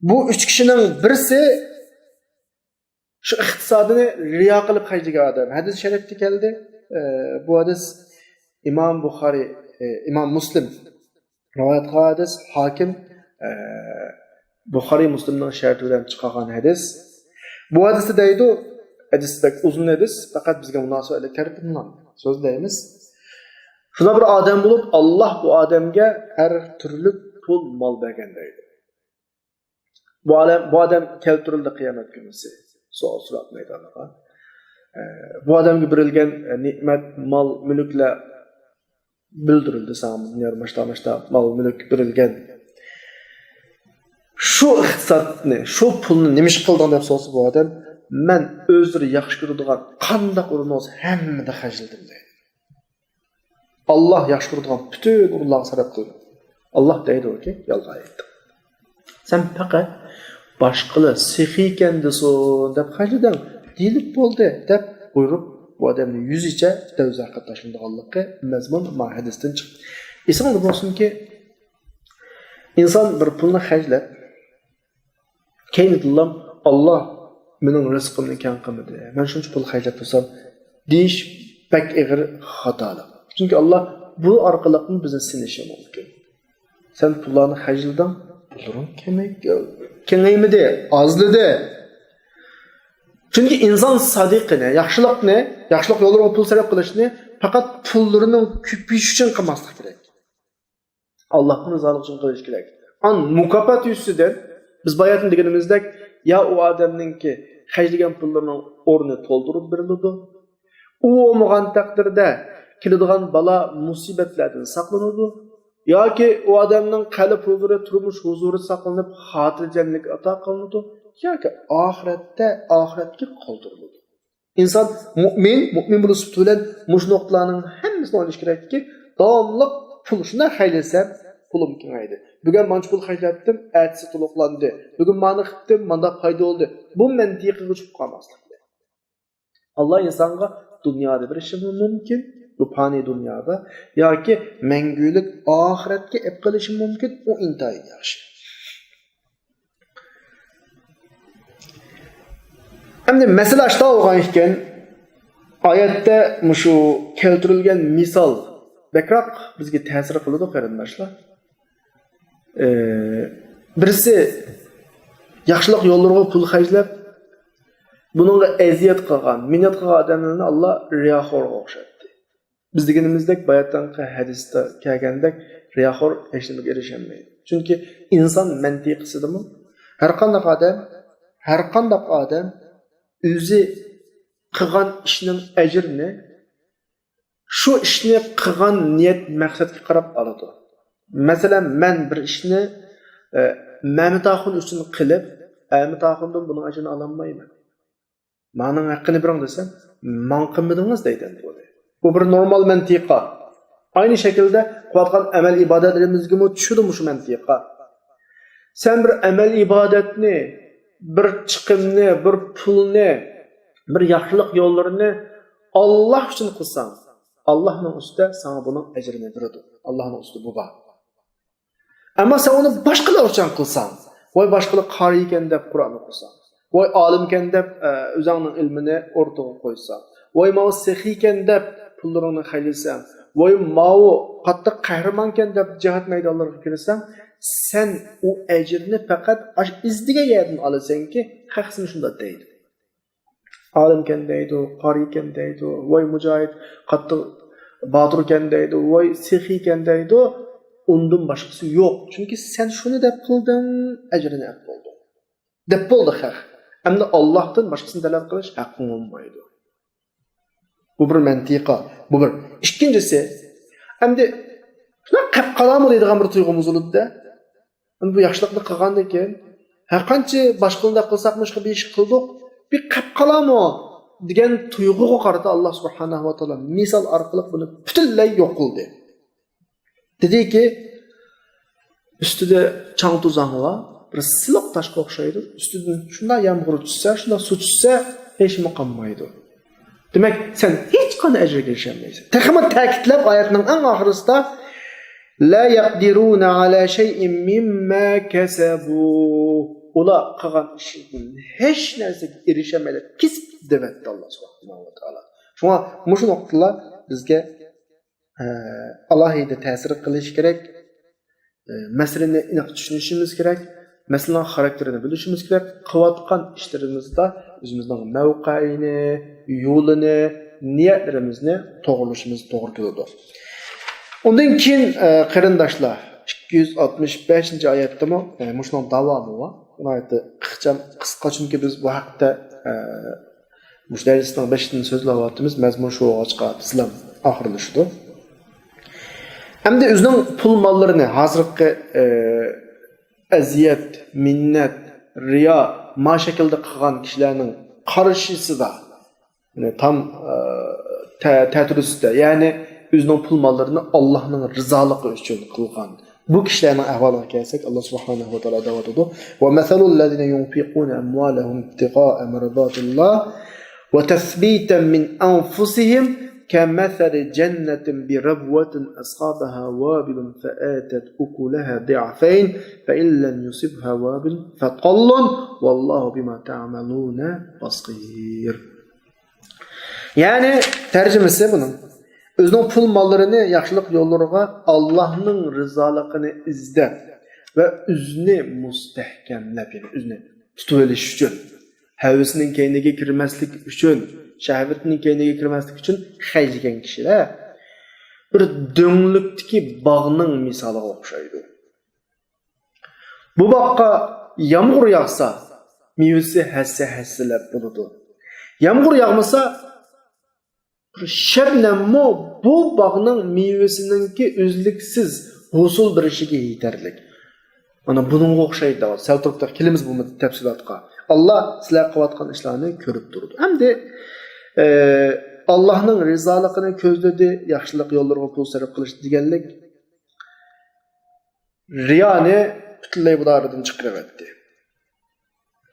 بۇ ئۈچ كىشىنىڭ بىرسى شۇ ئىقتىسادىنى رىيا قىلىپ خەجلىگەن ئادەم. ھەدىس شەرىپتە كەلدى. ئە، بۇ ھەدىس ئىمام بۇخارى، ئە، ئىمام مۇسلىم رىۋايەت قىلغان ھەدىس، ھاكىم، ئە، بۇخارى مۇسلىمنىڭ شەرتى بىلەن چىقارغان ھەدىس. بۇ ھەدىستە دەيدۇ، ھەدىس بەك ئۇزۇن ھەدىس، پەقەت بىزگە مۇناسىۋەتلىك تەرىپىدىن سۆزلەيمىز. شۇنداق بىر ئادەم بولۇپ، ئاللاھ بۇ ئادەمگە ھەر تۈرلۈك پۇل، مال بەرگەن دەيدۇ. بۇ ئادەم، بۇ ئادەم كەلتۈرۈلدى قىيامەت كۈنىسى سوئال سوراق مەيدانىغا. ئە، بۇ ئادەمگە بېرىلگەن، ئە، نېمەت، مال، مۈلۈكلەر بىلدۈرۈلدى ساڭا، دۇنيادا ماشتا، ماشتا مال، مۈلۈك بېرىلگەن. شۇ ئىقتىسادنى، شۇ پۇلنى نېمە ئىش قىلدىڭ دەپ سورىسا بۇ ئادەم، مەن ئۆزلىرى ياخشى كۆرىدىغان قانداق ئورۇن بولسا ھەممىدە خەجلىدىم دەيدۇ. ئاللاھ ياخشى كۆرىدىغان پۈتۈن ئورۇنلارغا سەرپ قىلدى. ئاللاھ دەيدۇكى، يالغان ئېيتتىڭ. سەن پەقەت باشقىلار سېخىي ئىكەن دېسۇن دەپ خەجلىدىڭ. دېيىلىپ بولدى دەپ بۇيرۇپ، بۇ ئادەمنى يۈزىچە دوزاخقا تاشلىنىدىغانلىقى مەزمۇن ما ھەدىستىن چىقتى. ئېسىڭدە بولسۇنكى، ئىنسان بىر پۇلنى خەجلەپ، كەينىدىنلا، «ئاللاھ مېنىڭ رىزقىمنى كەڭ قىلمىدى، مەن شۇنچە پۇل خەجلەپ تۇرسام» دېيىش بەك ئېغىر خاتالىق. چۈنكى ئاللاھ بۇ ئارقىلىقمۇ بىزنى سىنىشى مۇمكىن. سەن پۇللارنى خەجلىدىڭ، پۇللىرىڭ كېمەي-، كېڭەيمىدى، ئازلىدى. چۈنكى ئىنسان سادىقىنى، ياخشىلىقنى، ياخشىلىق يوللىرىغا پۇل سەرپ قىلىشنى پەقەت پۇللىرىنىڭ كۆپىيىشى ئۈچۈن قىلماسلىق كېرەك. ئاللاھنىڭ رىزالىقى ئۈچۈن قىلىش كېرەك. ئان مۇكاپات يۈزىسىدىن بىز باياتىن دېگىنىمىزدەك، يا ئۇ ئادەمنىڭكى خەجلىگەن پۇللىرىنىڭ ئورنى تولدۇرۇپ بېرىلىدۇ، ئۇ بولمىغان تەقدىردە كېلىدىغان بالا مۇسىبەتلەردىن ساقلىنىدۇ، ياكى ئۇ ئادەمنىڭ قەلب ھۇزۇرى، تۇرمۇش ھۇزۇرى ساقلىنىپ، خاتىرجەملىك ئاتا قىلىنىدۇ، ياكى ئاخىرەتتە، ئاخىرەتكە قالدۇرۇلىدۇ. ئىنسان مۇئمىن، مۇئمىن بولۇش سۈپىتى بىلەن مۇشۇ نۇقتىلارنىڭ ھەممىسىنى ئويلىشى كېرەككى، داۋاملىق پۇل شۇنداق خەجلىسەم، پۇلۇم كېڭەيدى. بۈگۈن مانچە پۇل خەجلەتتىم، ئەتىسى تولۇقلاندى. بۈگۈن مانا قىپتىم، مانداق پايدا بولدى. بۇ مەنتىقىگە چۈشۈپ قالماسلىق كېرەك. ئاللاھ ئىنسانغا دۇنيادا بېرىشى مۇمكىن، بۇ پانىي دۇنيادا، ياكى مەڭگۈلۈك ئاخىرەتكە ئېلىپ قېلىشى مۇمكىن، ئۇ ئىنتايىن ياخشى. ئەمدى مەسىلە ئاشتا بولغان ئىكەن، ئايەتتە مۇشۇ كەلتۈرۈلگەن مىسال بەكرەك بىزگە تەسىر قىلىدۇ، قېرىنداشلار. ئى، بىرسى ياخشىلىق يوللىرىغا پۇل خەجلەپ، بۇنىڭغا ئەزىيەت قىلغان، مىننەت قىلغان ئادەملەرنى ئاللاھ رىياخورغا ئوخشاتتى. بىز دېگىنىمىزدەك باياتىنقى ھەدىستە كەلگەندەك، رىياخور ھېچنېمىگە ئېرىشەلمەيدۇ. چۈنكى ئىنسان مەنتىقىسىدىمۇ ھەرقانداق ئادەم، ھەرقانداق ئادەم ئۆزى قىلغان ئىشنىڭ ئەجرىنى شۇ ئىشنى قىلغان نىيەت مەقسەتكە قاراپ ئالىدۇ. مەسىلەن، مەن بىر ئىشنى، ئە، مەمەت ئاخۇن ئۈچۈن قىلىپ، ئەمەت ئاخۇندىن بۇنىڭ ئەجرىنى ئالالمايمەن. مانىڭ ھەققىنى بېرىڭ دېسەم، ماڭا قىلمىدىڭىز دەيدۇ ئەمدى بۇنى. بۇ بىر نورمال مەنتىقا. ئاينى شەكىلدە قىلىۋاتقان ئەمەل ئىبادەتلىرىمىزگىمۇ چۈشىدۇ مۇشۇ مەنتىقا. سەن بىر ئەمەل ئىبادەتنى، بىر چىقىمنى، بىر پۇلنى، بىر ياخشىلىق يوللىرىنى ئاللاھ ئۈچۈن قىلساڭ، ئاللاھنىڭ ئۈستىدە ساڭا بۇنىڭ ئەجرىنى بېرىدۇ. ئاللاھنىڭ ئۈستىدە بۇ بار. ئەمما سەن ئۇنى باشقىلار ئۈچۈن قىلساڭ، ۋاي باشقىلار قارىيكەن دەپ قۇرئان ئوقۇساڭ، ۋاي ئالىمكەن دەپ، ئە، ئۆزۈڭنىڭ ئىلمىنى ئورتىغا قويساڭ، ۋاي ماۋۇ سېخىيكەن دەپ پۇللىرىڭنى خەجلىسەڭ، ۋاي ماۋۇ قاتتىق قەھرىمانكەن دەپ جىھاد مەيدانلىرىغا كىرسەڭ، سەن ئۇ ئەجىرنى پەقەت ئاش ئىزدىگەن يەردىن ئالىسەنكى، خەق سېنى شۇنداق دەيدۇ. ئالىمكەن دەيدۇ، قارىيكەن دەيدۇ، ۋاي مۇجاھىد قاتتىق باتۇركەن دەيدۇ، ۋاي سېخىيكەن دەيدۇ. ئۇندىن باشقىسى يوق. چۈنكى سەن شۇنى دەپ قىلدىڭ، ئەجرىنى ئەپ بولدۇڭ. دەپ بولدى خەق. ئەمدى ئاللاھتىن باشقىسىنى تەلەپ قىلىش ھەققىڭ بولمايدۇ. بۇ بىر مەنتىقا. بۇ بىر. ئىككىنچىسى، ئەمدى شۇنداق قەپ قالامۇ دەيدىغان بىر تۇيغۇ بۇزۇلىدۇ-دە. ئەمدى بۇ ياخشىلىقنى قىلغاندىن كېيىن، ھەرقانچە باشقىلار قىلساقمۇ، ئىشقا بىر ئىش قىلدۇق، بىر قەپ قالامۇ دېگەن تۇيغۇغا قارىتا ئاللاھ سۇبھانەھۇ ۋە تائالا مىسال ئارقىلىق بۇنى پۈتۈنلەي يوق قىلدى. دېدىكى، ئۈستىدە چاڭ-توزاڭ بار، بىر سىلىق تاشقا ئوخشايدۇ. ئۈستىدىن شۇنداق يامغۇر چۈشسە، شۇنداق سۇ چۈشسە، ھېچنېمە قالمايدۇ. دېمەك، سەن ھېچقانداق ئەجىرگە ئېرىشەلمەيسەن. تېخىمۇ تەكىتلەپ ئايەتنىڭ ئەڭ ئاخىرىسىدا، لا يقدرون على شيء مما كسبوا. ئۇلار قىلغان ئىشىدىن ھېچ نەرسىگە ئېرىشەلمەيدۇ، كېسىپ دەۋەتتى ئاللا سۇبھانەھۇ ۋە تائالا. شۇڭا مۇشۇ نۇقتىلار بىزگە، ئە، ئالاھىدە تەسىر قىلىشى كېرەك. ئە، مەسىلىنى ئېنىق چۈشىنىشىمىز كېرەك. مەسىلىنىڭ خاراكتېرىنى بىلىشىمىز كېرەك. قىلىۋاتقان ئىشلىرىمىزدا ئۆزىمىزنىڭ مەۋقەيىنى، يولىنى، نىيەتلىرىمىزنى توغرىلىشىمىز توغرا كېلىدۇ. ئۇندىن كېيىن، ئە، قېرىنداشلار، ئىككى يۈز ئاتمىش بەشىنچى ئايەتتىمۇ، ئە، مۇشۇنىڭ داۋامى بار. ناھايىتى ئىخچام، قىسقا، چۈنكى بىز بۇ ھەقتە، ئە، مۇشۇ دەرسنىڭ بېشىدىن سۆزلەۋاتىمىز، مەزمۇن شۇ بولغاچقا بىزلەم ئاخىرلىشىدۇ. ئەمدى ئۆزىنىڭ پۇل ماللىرىنى ھازىرقى، ئە، ئەزىيەت، مىننەت، رىيا، ما شەكىلدە قىلغان كىشىلەرنىڭ قارشىسىدا، يەنى تام، ئە، تە-، تەتۈر ئۈستىدە، يەنى ئۆزىنىڭ پۇل ماللىرىنى ئاللاھنىڭ رىزالىقى ئۈچۈن قىلغان بۇ كىشىلەرنىڭ ئەھۋالىغا كەلسەك، ئاللا سۇبھانەھۇ ۋە تائالا دەۋاتىدۇ، ومثل الذين ينفقون أموالهم ابتغاء مرضات الله وتثبيتا من أنفسهم كمثل جنة بربوة أصابها وابل فآتت أكلها ضعفين فإن لم يصبها وابل فطل والله بما تعملون بصير. يەنى تەرجىمىسى بۇنىڭ، ئۆزىنىڭ پۇل ماللىرىنى ياخشىلىق يوللىرىغا ئاللاھنىڭ رىزالىقىنى ئىزدەپ ۋە ئۆزىنى مۇستەھكەملەپ، يەنى ئۆزىنى تۇتۇۋېلىش ئۈچۈن، ھەۋىسىنىڭ كەينىگە كىرمەسلىك ئۈچۈن، شەھۋىتىنىڭ كەينىگە كىرمەسلىك ئۈچۈن خەجلىگەن كىشىلەر بىر دۆڭلۈكتىكى باغنىڭ مىسالىغا ئوخشايدۇ. بۇ باغقا يامغۇر ياغسا، مېۋىسى ھەسسە-ھەسسىلەپ بولىدۇ. يامغۇر ياغمىسا، بىر شەبنەممۇ بۇ باغنىڭ مېۋىسىنىڭكى ئۈزلۈكسىز ھوسۇل بېرىشىگە يېتەرلىك. مانا بۇنىڭغا ئوخشايدۇ. سەل تۇرۇپ كېلىمىز بۇ تەپسىلاتقا. ئاللا سىلەر قىلىۋاتقان ئىشلارنى كۆرۈپ تۇرىدۇ. ئەمدى، ئە، ئاللانىڭ رىزالىقىنى كۆزلىدى، ياخشىلىق يوللىرىغا پۇل سەرپ قىلىش دېگەنلىك رىيانى پۈتۈنلەي بۇ دائىرىدىن چىقىرىۋەتتى.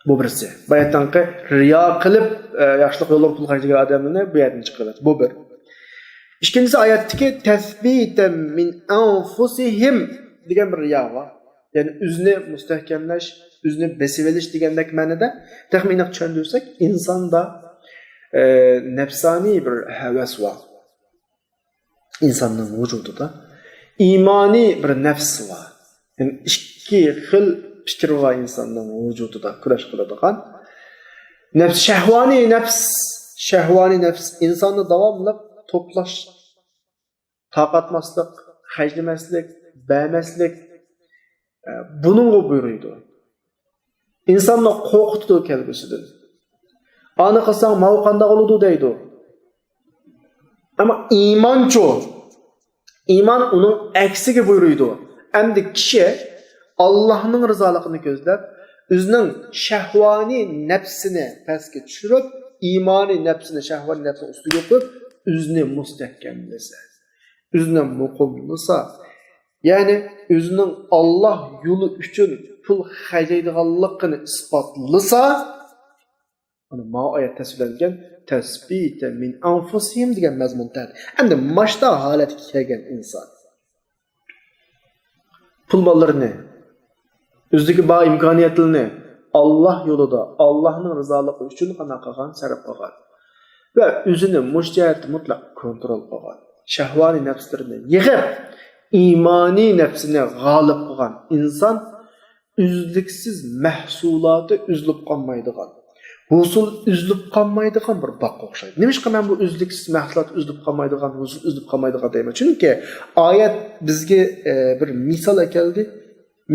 بۇ بىرسى. باياتىنقى رىيا قىلىپ، ئە، ياخشىلىق يوللىرىغا پۇل خەجلىگەن ئادەملەرنى بۇ يەردىن چىقىرىۋەتتى. بۇ بىر. ئىككىنچىسى، ئايەتتىكى تەسبىتەن مىن ئەنفۇسىھىم دېگەن بىر رىيا بار. يەنى ئۆزىنى مۇستەھكەملەش، ئۆزىنى بېسىۋېلىش دېگەندەك مەنىدە. تېخىمۇ ئېنىق چۈشەندۈرسەك، ئىنساندا، ئە، نەپسانىي بىر ھەۋەس بار. ئىنساننىڭ ۋۇجۇدىدا ئىمانىي بىر نەپس بار. يەنى ئىككى خىل پىكىر بار ئىنساننىڭ ۋۇجۇدىدا كۈرەش قىلىدىغان. نەپس، شەھۋانىي نەپس، شەھۋانىي نەپس ئىنساننى داۋاملىق توپلاش، تارقاتماسلىق، خەجلىمەسلىك، بەرمەسلىك، ئە، بۇنىڭغا بۇيرۇيدۇ. ئىنساننى قورقۇتىدۇ كەلگۈسىدىن. ئانى قىلساڭ، ماۋۇ قانداق بولىدۇ دەيدۇ. ئەمما ئىمانچۇ؟ ئىمان ئۇنىڭ ئەكسىگە بۇيرۇيدۇ. ئەمدى كىشى ئاللانىڭ رىزالىقىنى كۆزلەپ، ئۆزىنىڭ شەھۋانىي نەپسىنى پەسكە چۈشۈرۈپ، ئىمانىي نەپسىنى، شەھۋانىي نەپسىنى ئۈستىگە قويۇپ، ئۆزىنى مۇستەھكەملىسە، ئۆزىنى مۇقىملىسا، يەنى ئۆزىنىڭ ئاللا يولى ئۈچۈن پۇل خەجلەيدىغانلىقىنى ئىسپاتلىسا، مانا ماۋۇ ئايەت تەسۋىرلەنگەن تەسبىتە مىن ئەنفۇسىھىم دېگەن مەزمۇن تەن. ئەمدى ماشتا ھالەتكە كەلگەن ئىنسان پۇل ماللىرىنى، ئۆزىدىكى بار ئىمكانىيەتلىرىنى ئاللا يولىدا، ئاللانىڭ رىزالىقى ئۈچۈن قانداق قىلغان، سەرپ قىلغان ۋە ئۆزىنى مۇشۇ جەھەتتە مۇتلەق كونترول قىلغان، شەھۋانىي نەپسلىرىنى يىغىپ، ئىمانىي نەپسىنى غالىب قىلغان ئىنسان ئۈزلۈكسىز مەھسۇلاتى ئۈزۈلۈپ قالمايدىغان، ھوسۇل ئۈزۈلۈپ قالمايدىغان بىر باغقا ئوخشايدۇ. نېمىشقا مەن بۇ ئۈزلۈكسىز مەھسۇلات ئۈزۈلۈپ قالمايدىغان، ھوسۇل ئۈزۈلۈپ قالمايدىغان دەيمەن؟ چۈنكى ئايەت بىزگە، ئە، بىر مىسال ئەكەلدى.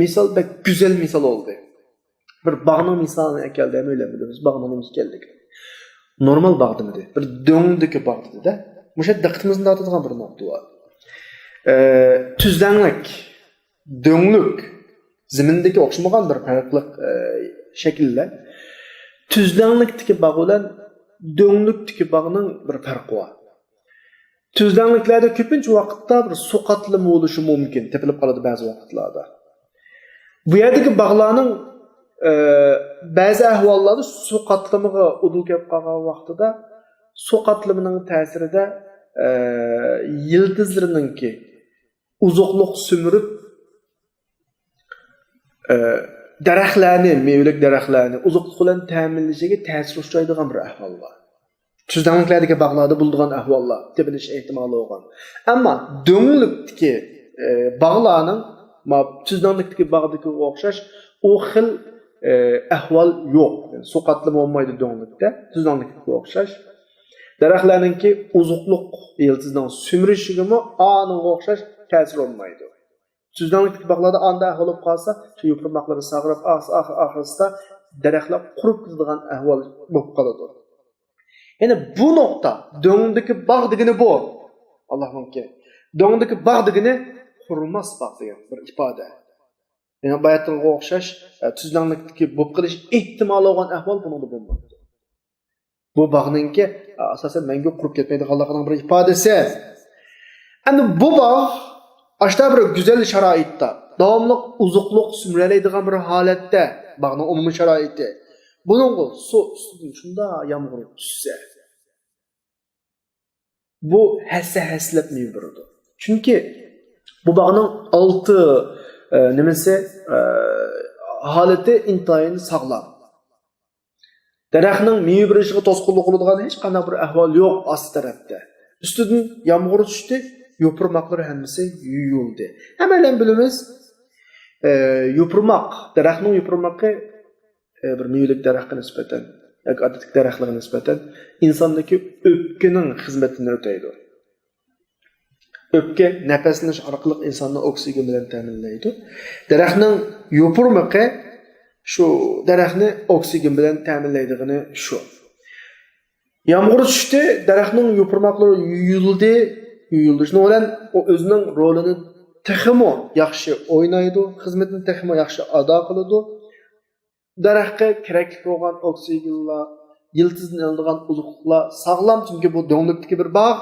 مىسال بەك گۈزەل مىسال بولدى. بىر باغنىڭ مىسالىنى ئەكەلدى. ھەممەيلەن بىلىمىز باغنىڭ نېمە ئىكەنلىكىنى. نورمال باغ دېمىدى. بىر دۆڭدىكى باغ دېدى-دە. مۇشۇ يەردە دىققىتىمىزنى تارتىدىغان بىر نۇقتا بار. ئە، تۈزلەڭلىك، دۆڭلۈك، زېمىندىكى ئوخشىمىغان بىر پەرقلىق، ئە، شەكىللەر. تۈزلەڭلىكتىكى باغ بىلەن دۆڭلۈكتىكى باغنىڭ بىر پەرقى بار. تۈزلەڭلىكلەردە كۆپىنچە ۋاقىتتا بىر سۇ قاتلىمى بولۇشى مۇمكىن، تېپىلىپ قالىدۇ بەزى ۋاقىتلاردا. بۇ يەردىكى باغلارنىڭ ئە، بەزى ئەھۋاللاردا سۇ قاتلىمىغا ئۇدۇل كەپ قالغان ۋاقتىدا سۇ قاتلىمىنىڭ تەسىرىدە، ئە، يىلتىزلىرىنىڭكى ئوزۇقلۇق سۈمۈرۈپ، ئە، دەرەخلەرنى، مېۋىلىك دەرەخلەرنى ئوزۇقلۇق بىلەن تەمىنلىشىگە تەسىر ئۇچرايدىغان بىر ئەھۋال بار. تۈزلەڭلىكلەردىكى باغلاردا بولىدىغان ئەھۋاللار تېپىلىش ئېھتىمالى بولغان. ئەمما دۆڭلۈكتىكى، ئە، باغلارنىڭ، ما-، تۈزلەڭلىكتىكى باغدىكىگە ئوخشاش، ئۇ خىل، ئە، ئەھۋال يوق. يەنى سۇ قاتلىمى بولمايدۇ دۆڭلۈكتە، تۈزلەڭلىككە ئوخشاش. دەرەخلەرنىڭكى ئوزۇقلۇق يىلتىزىنىڭ سۈمۈرۈشىگىمۇ ئانىڭغا ئوخشاش تەسىر بولمايدۇ. تۈزلەڭلىكتىكى باغلاردا ئانداق ئەھۋال بولۇپ قالسا، شۇ يوپۇرماقلىرى ساغىرىپ، ئاخ-، ئاخ-، ئاخىرسىدا دەرەخلەر قۇرۇپ كېتىدىغان ئەھۋال بولۇپ قالىدۇ. يەنى بۇ نۇقتا، دۆڭدىكى باغ دېگىنى بۇ. ئاللاھنىڭكى. دۆڭدىكى باغ دېگىنى قۇرۇماس باغ دېگەن بىر ئىپادە. يەنى باياتقىغا ئوخشاش، ئە، تۈزلەڭلىكتىكى بولۇپ قېلىش ئېھتىمالى بولغان ئەھۋال بۇنىڭدا بولمايدۇ. بۇ باغنىڭكى، ئە، ئاساسەن مەڭگۈ قۇرۇپ كەتمەيدىغانلىقىنىڭ بىر ئىپادىسى. ئەمدى بۇ باغ ئاشتا بىر گۈزەل شارائىتتا، داۋاملىق ئوزۇقلۇق سۈمۈرەلەيدىغان بىر ھالەتتە، باغنىڭ ئومۇمىي شارائىتى. بۇنىڭغا سۇ ئۈستىدىن شۇنداق يامغۇر چۈشسە، بۇ ھەسسە-ھەسسىلەپ مېۋە بېرىدۇ. چۈنكى بۇ باغنىڭ ئالتە، ئە، نېمىسى، ئە، ھالىتى ئىنتايىن ساغلام. دەرەخنىڭ مېۋە بېرىشىغا توسقۇنلۇق قىلىدىغان ھېچقانداق بىر ئەھۋال يوق ئاستى تەرەپتە. ئۈستىدىن يامغۇر چۈشتى، يوپۇرماقلىرى ھەممىسى يۇيۇلدى. ھەممەيلەن بىلىمىز، ئە، يوپۇرماق، دەرەخنىڭ يوپۇرمىقى، ئە، بىر مېۋىلىك دەرەخكە نىسبەتەن ياكى ئادەتتىكى دەرەخلەرگە نىسبەتەن ئىنساندىكى ئۆپكىنىڭ خىزمىتىنى ئۆتەيدۇ. ئۆپكە نەپەسلىنىش ئارقىلىق ئىنساننى ئوكسىگېن بىلەن تەمىنلەيدۇ. دەرەخنىڭ يوپۇرمىقى شۇ دەرەخنى ئوكسىگېن بىلەن تەمىنلەيدىغىنى شۇ. يامغۇر چۈشتى، دەرەخنىڭ يوپۇرماقلىرى يۇيۇلدى، يۇيۇلدى. شۇنىڭ بىلەن ئۇ ئۆزىنىڭ رولىنى تېخىمۇ ياخشى ئوينايدۇ، خىزمىتىنى تېخىمۇ ياخشى ئادا قىلىدۇ. دەرەخكە كېرەكلىك بولغان ئوكسىگېنلار، يىلتىزدىن ئېلىنىدىغان ئوزۇقلۇقلار ساغلام، چۈنكى بۇ دۆڭلۈكتىكى بىر باغ.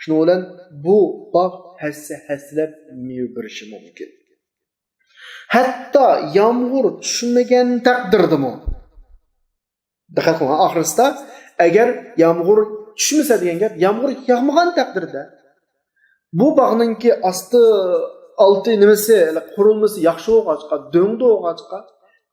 شۇنىڭ بىلەن بۇ باغ ھەسسە-ھەسسىلەپ مېۋە بېرىشى مۇمكىن. ھەتتا يامغۇر چۈشمىگەن تەقدىردىمۇ، دىققەت قىلىڭ، ئاخىرسىدا ئەگەر يامغۇر چۈشمىسە دېگەن گەپ، يامغۇر ياغمىغان تەقدىردە، بۇ باغنىڭكى ئاستى، ئالتى نېمىسى، قۇرۇلمىسى ياخشى بولغاچقا، دۆڭدە بولغاچقا،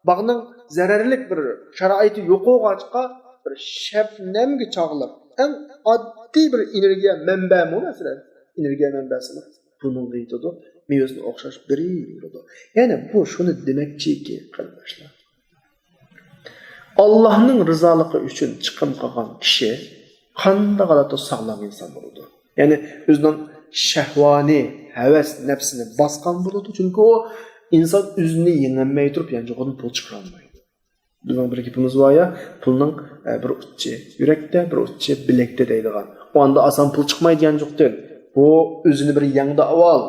باغنىڭ زەرەرلىك بىر شارائىتى يوق بولغاچقا، بىر شەبنەمگە چاغلىق، ئەڭ ئاددىي بىر ئېنېرگىيە مەنبەمۇ، مەسىلەن، ئېنېرگىيە مەنبەسىمۇ بۇنىڭغا يېتىدۇ، مېۋىسىنى ئوخشاش بېرىۋېرىدۇ. يەنى بۇ شۇنى دېمەكچىكى، قېرىنداشلار، ئاللاھنىڭ رىزالىقى ئۈچۈن چىقىم قىلغان كىشى قانداق ھالەتتە ساغلام ئىنسان بولىدۇ؟ يەنى ئۆزىنىڭ شەھۋانىي ھەۋەس نەپسىنى باسقان بولىدۇ. چۈنكى ئۇ ئىنسان ئۆزىنى يېڭەلمەي تۇرۇپ يانچۇقىدىن پۇل چىقىرالمايدۇ. بىزنىڭ بىر گېپىمىز بار يا، پۇلنىڭ، ئە، بىر ئۇچى يۈرەكتە، بىر ئۇچى بىلەكتە دەيدىغان. ئۇ ئاندا ئاسان پۇل چىقمايدۇ يانچۇقتىن. بۇ ئۆزىنى بىر يەڭدى ئاۋۋال.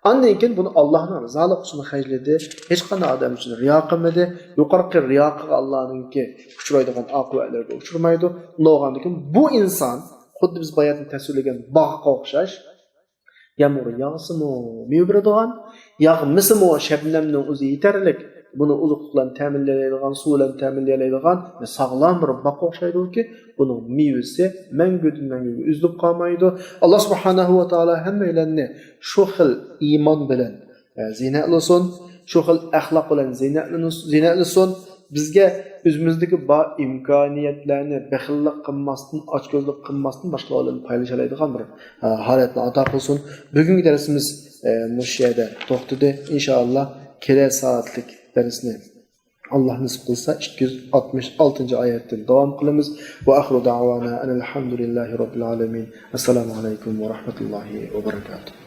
ئاندىن كېيىن بۇنى ئاللاھنىڭ رىزالىقى ئۈچۈن خەجلىدى. ھېچقانداق ئادەم ئۈچۈن رىيا قىلمىدى. يۇقىرىقى رىيا قىلغانلارنىڭكى ئۇچرايدىغان ئاقىۋەتلەرگە ئۇچرىمايدۇ. بۇنداق بولغاندىن كېيىن بۇ ئىنسان خۇددى بىز باياتىن تەسۋىرلىگەن باغقا ئوخشاش. يامغۇر ياغسىمۇ مېۋە بېرىدىغان، ياغمىسىمۇ شەبنەمنىڭ ئۆزى يېتەرلىك، بۇنى ئوزۇقلۇق بىلەن تەمىنلىيەلەيدىغان، سۇ بىلەن تەمىنلىيەلەيدىغان ساغلام بىر باغقا ئوخشايدۇكى، بۇنىڭ مېۋىسى مەڭگۈدىن مەڭگۈگە ئۈزۈلۈپ قالمايدۇ. ئاللا سۇبھانەھۇ ۋە تائالا ھەممەيلەننى شۇ خىل ئىمان بىلەن، ئە، زىينەتلىسۇن، شۇ خىل ئەخلاق بىلەن زىينەتلىنىس-، زىينەتلىسۇن. بىزگە ئۆزىمىزدىكى بار ئىمكانىيەتلەرنى بېخىللىق قىلماستىن، ئاچكۆزلۈك قىلماستىن باشقىلار بىلەن پايلىشالايدىغان بىر، ئە، ھالەتنى ئاتا قىلسۇن. بۈگۈنكى دەرسىمىز، ئە، مۇشۇ يەردە توختىدى. ئىنشائاللا، كېلەر سائەتلىك دەرسنى ئاللا نېسىپ قىلسا، ئىككى يۈز ئاتمىش ئالتىنچى ئايەتتىن داۋام قىلىمىز. ۋە ئاخىرۇ دەئۋانا ئەنىل ھەمدۇلىللاھى رەببىل ئالەمىن. ئەسسالامۇ ئەلەيكۇم ۋە رەھمەتۇللاھى ۋە بەرەكاتۇھ.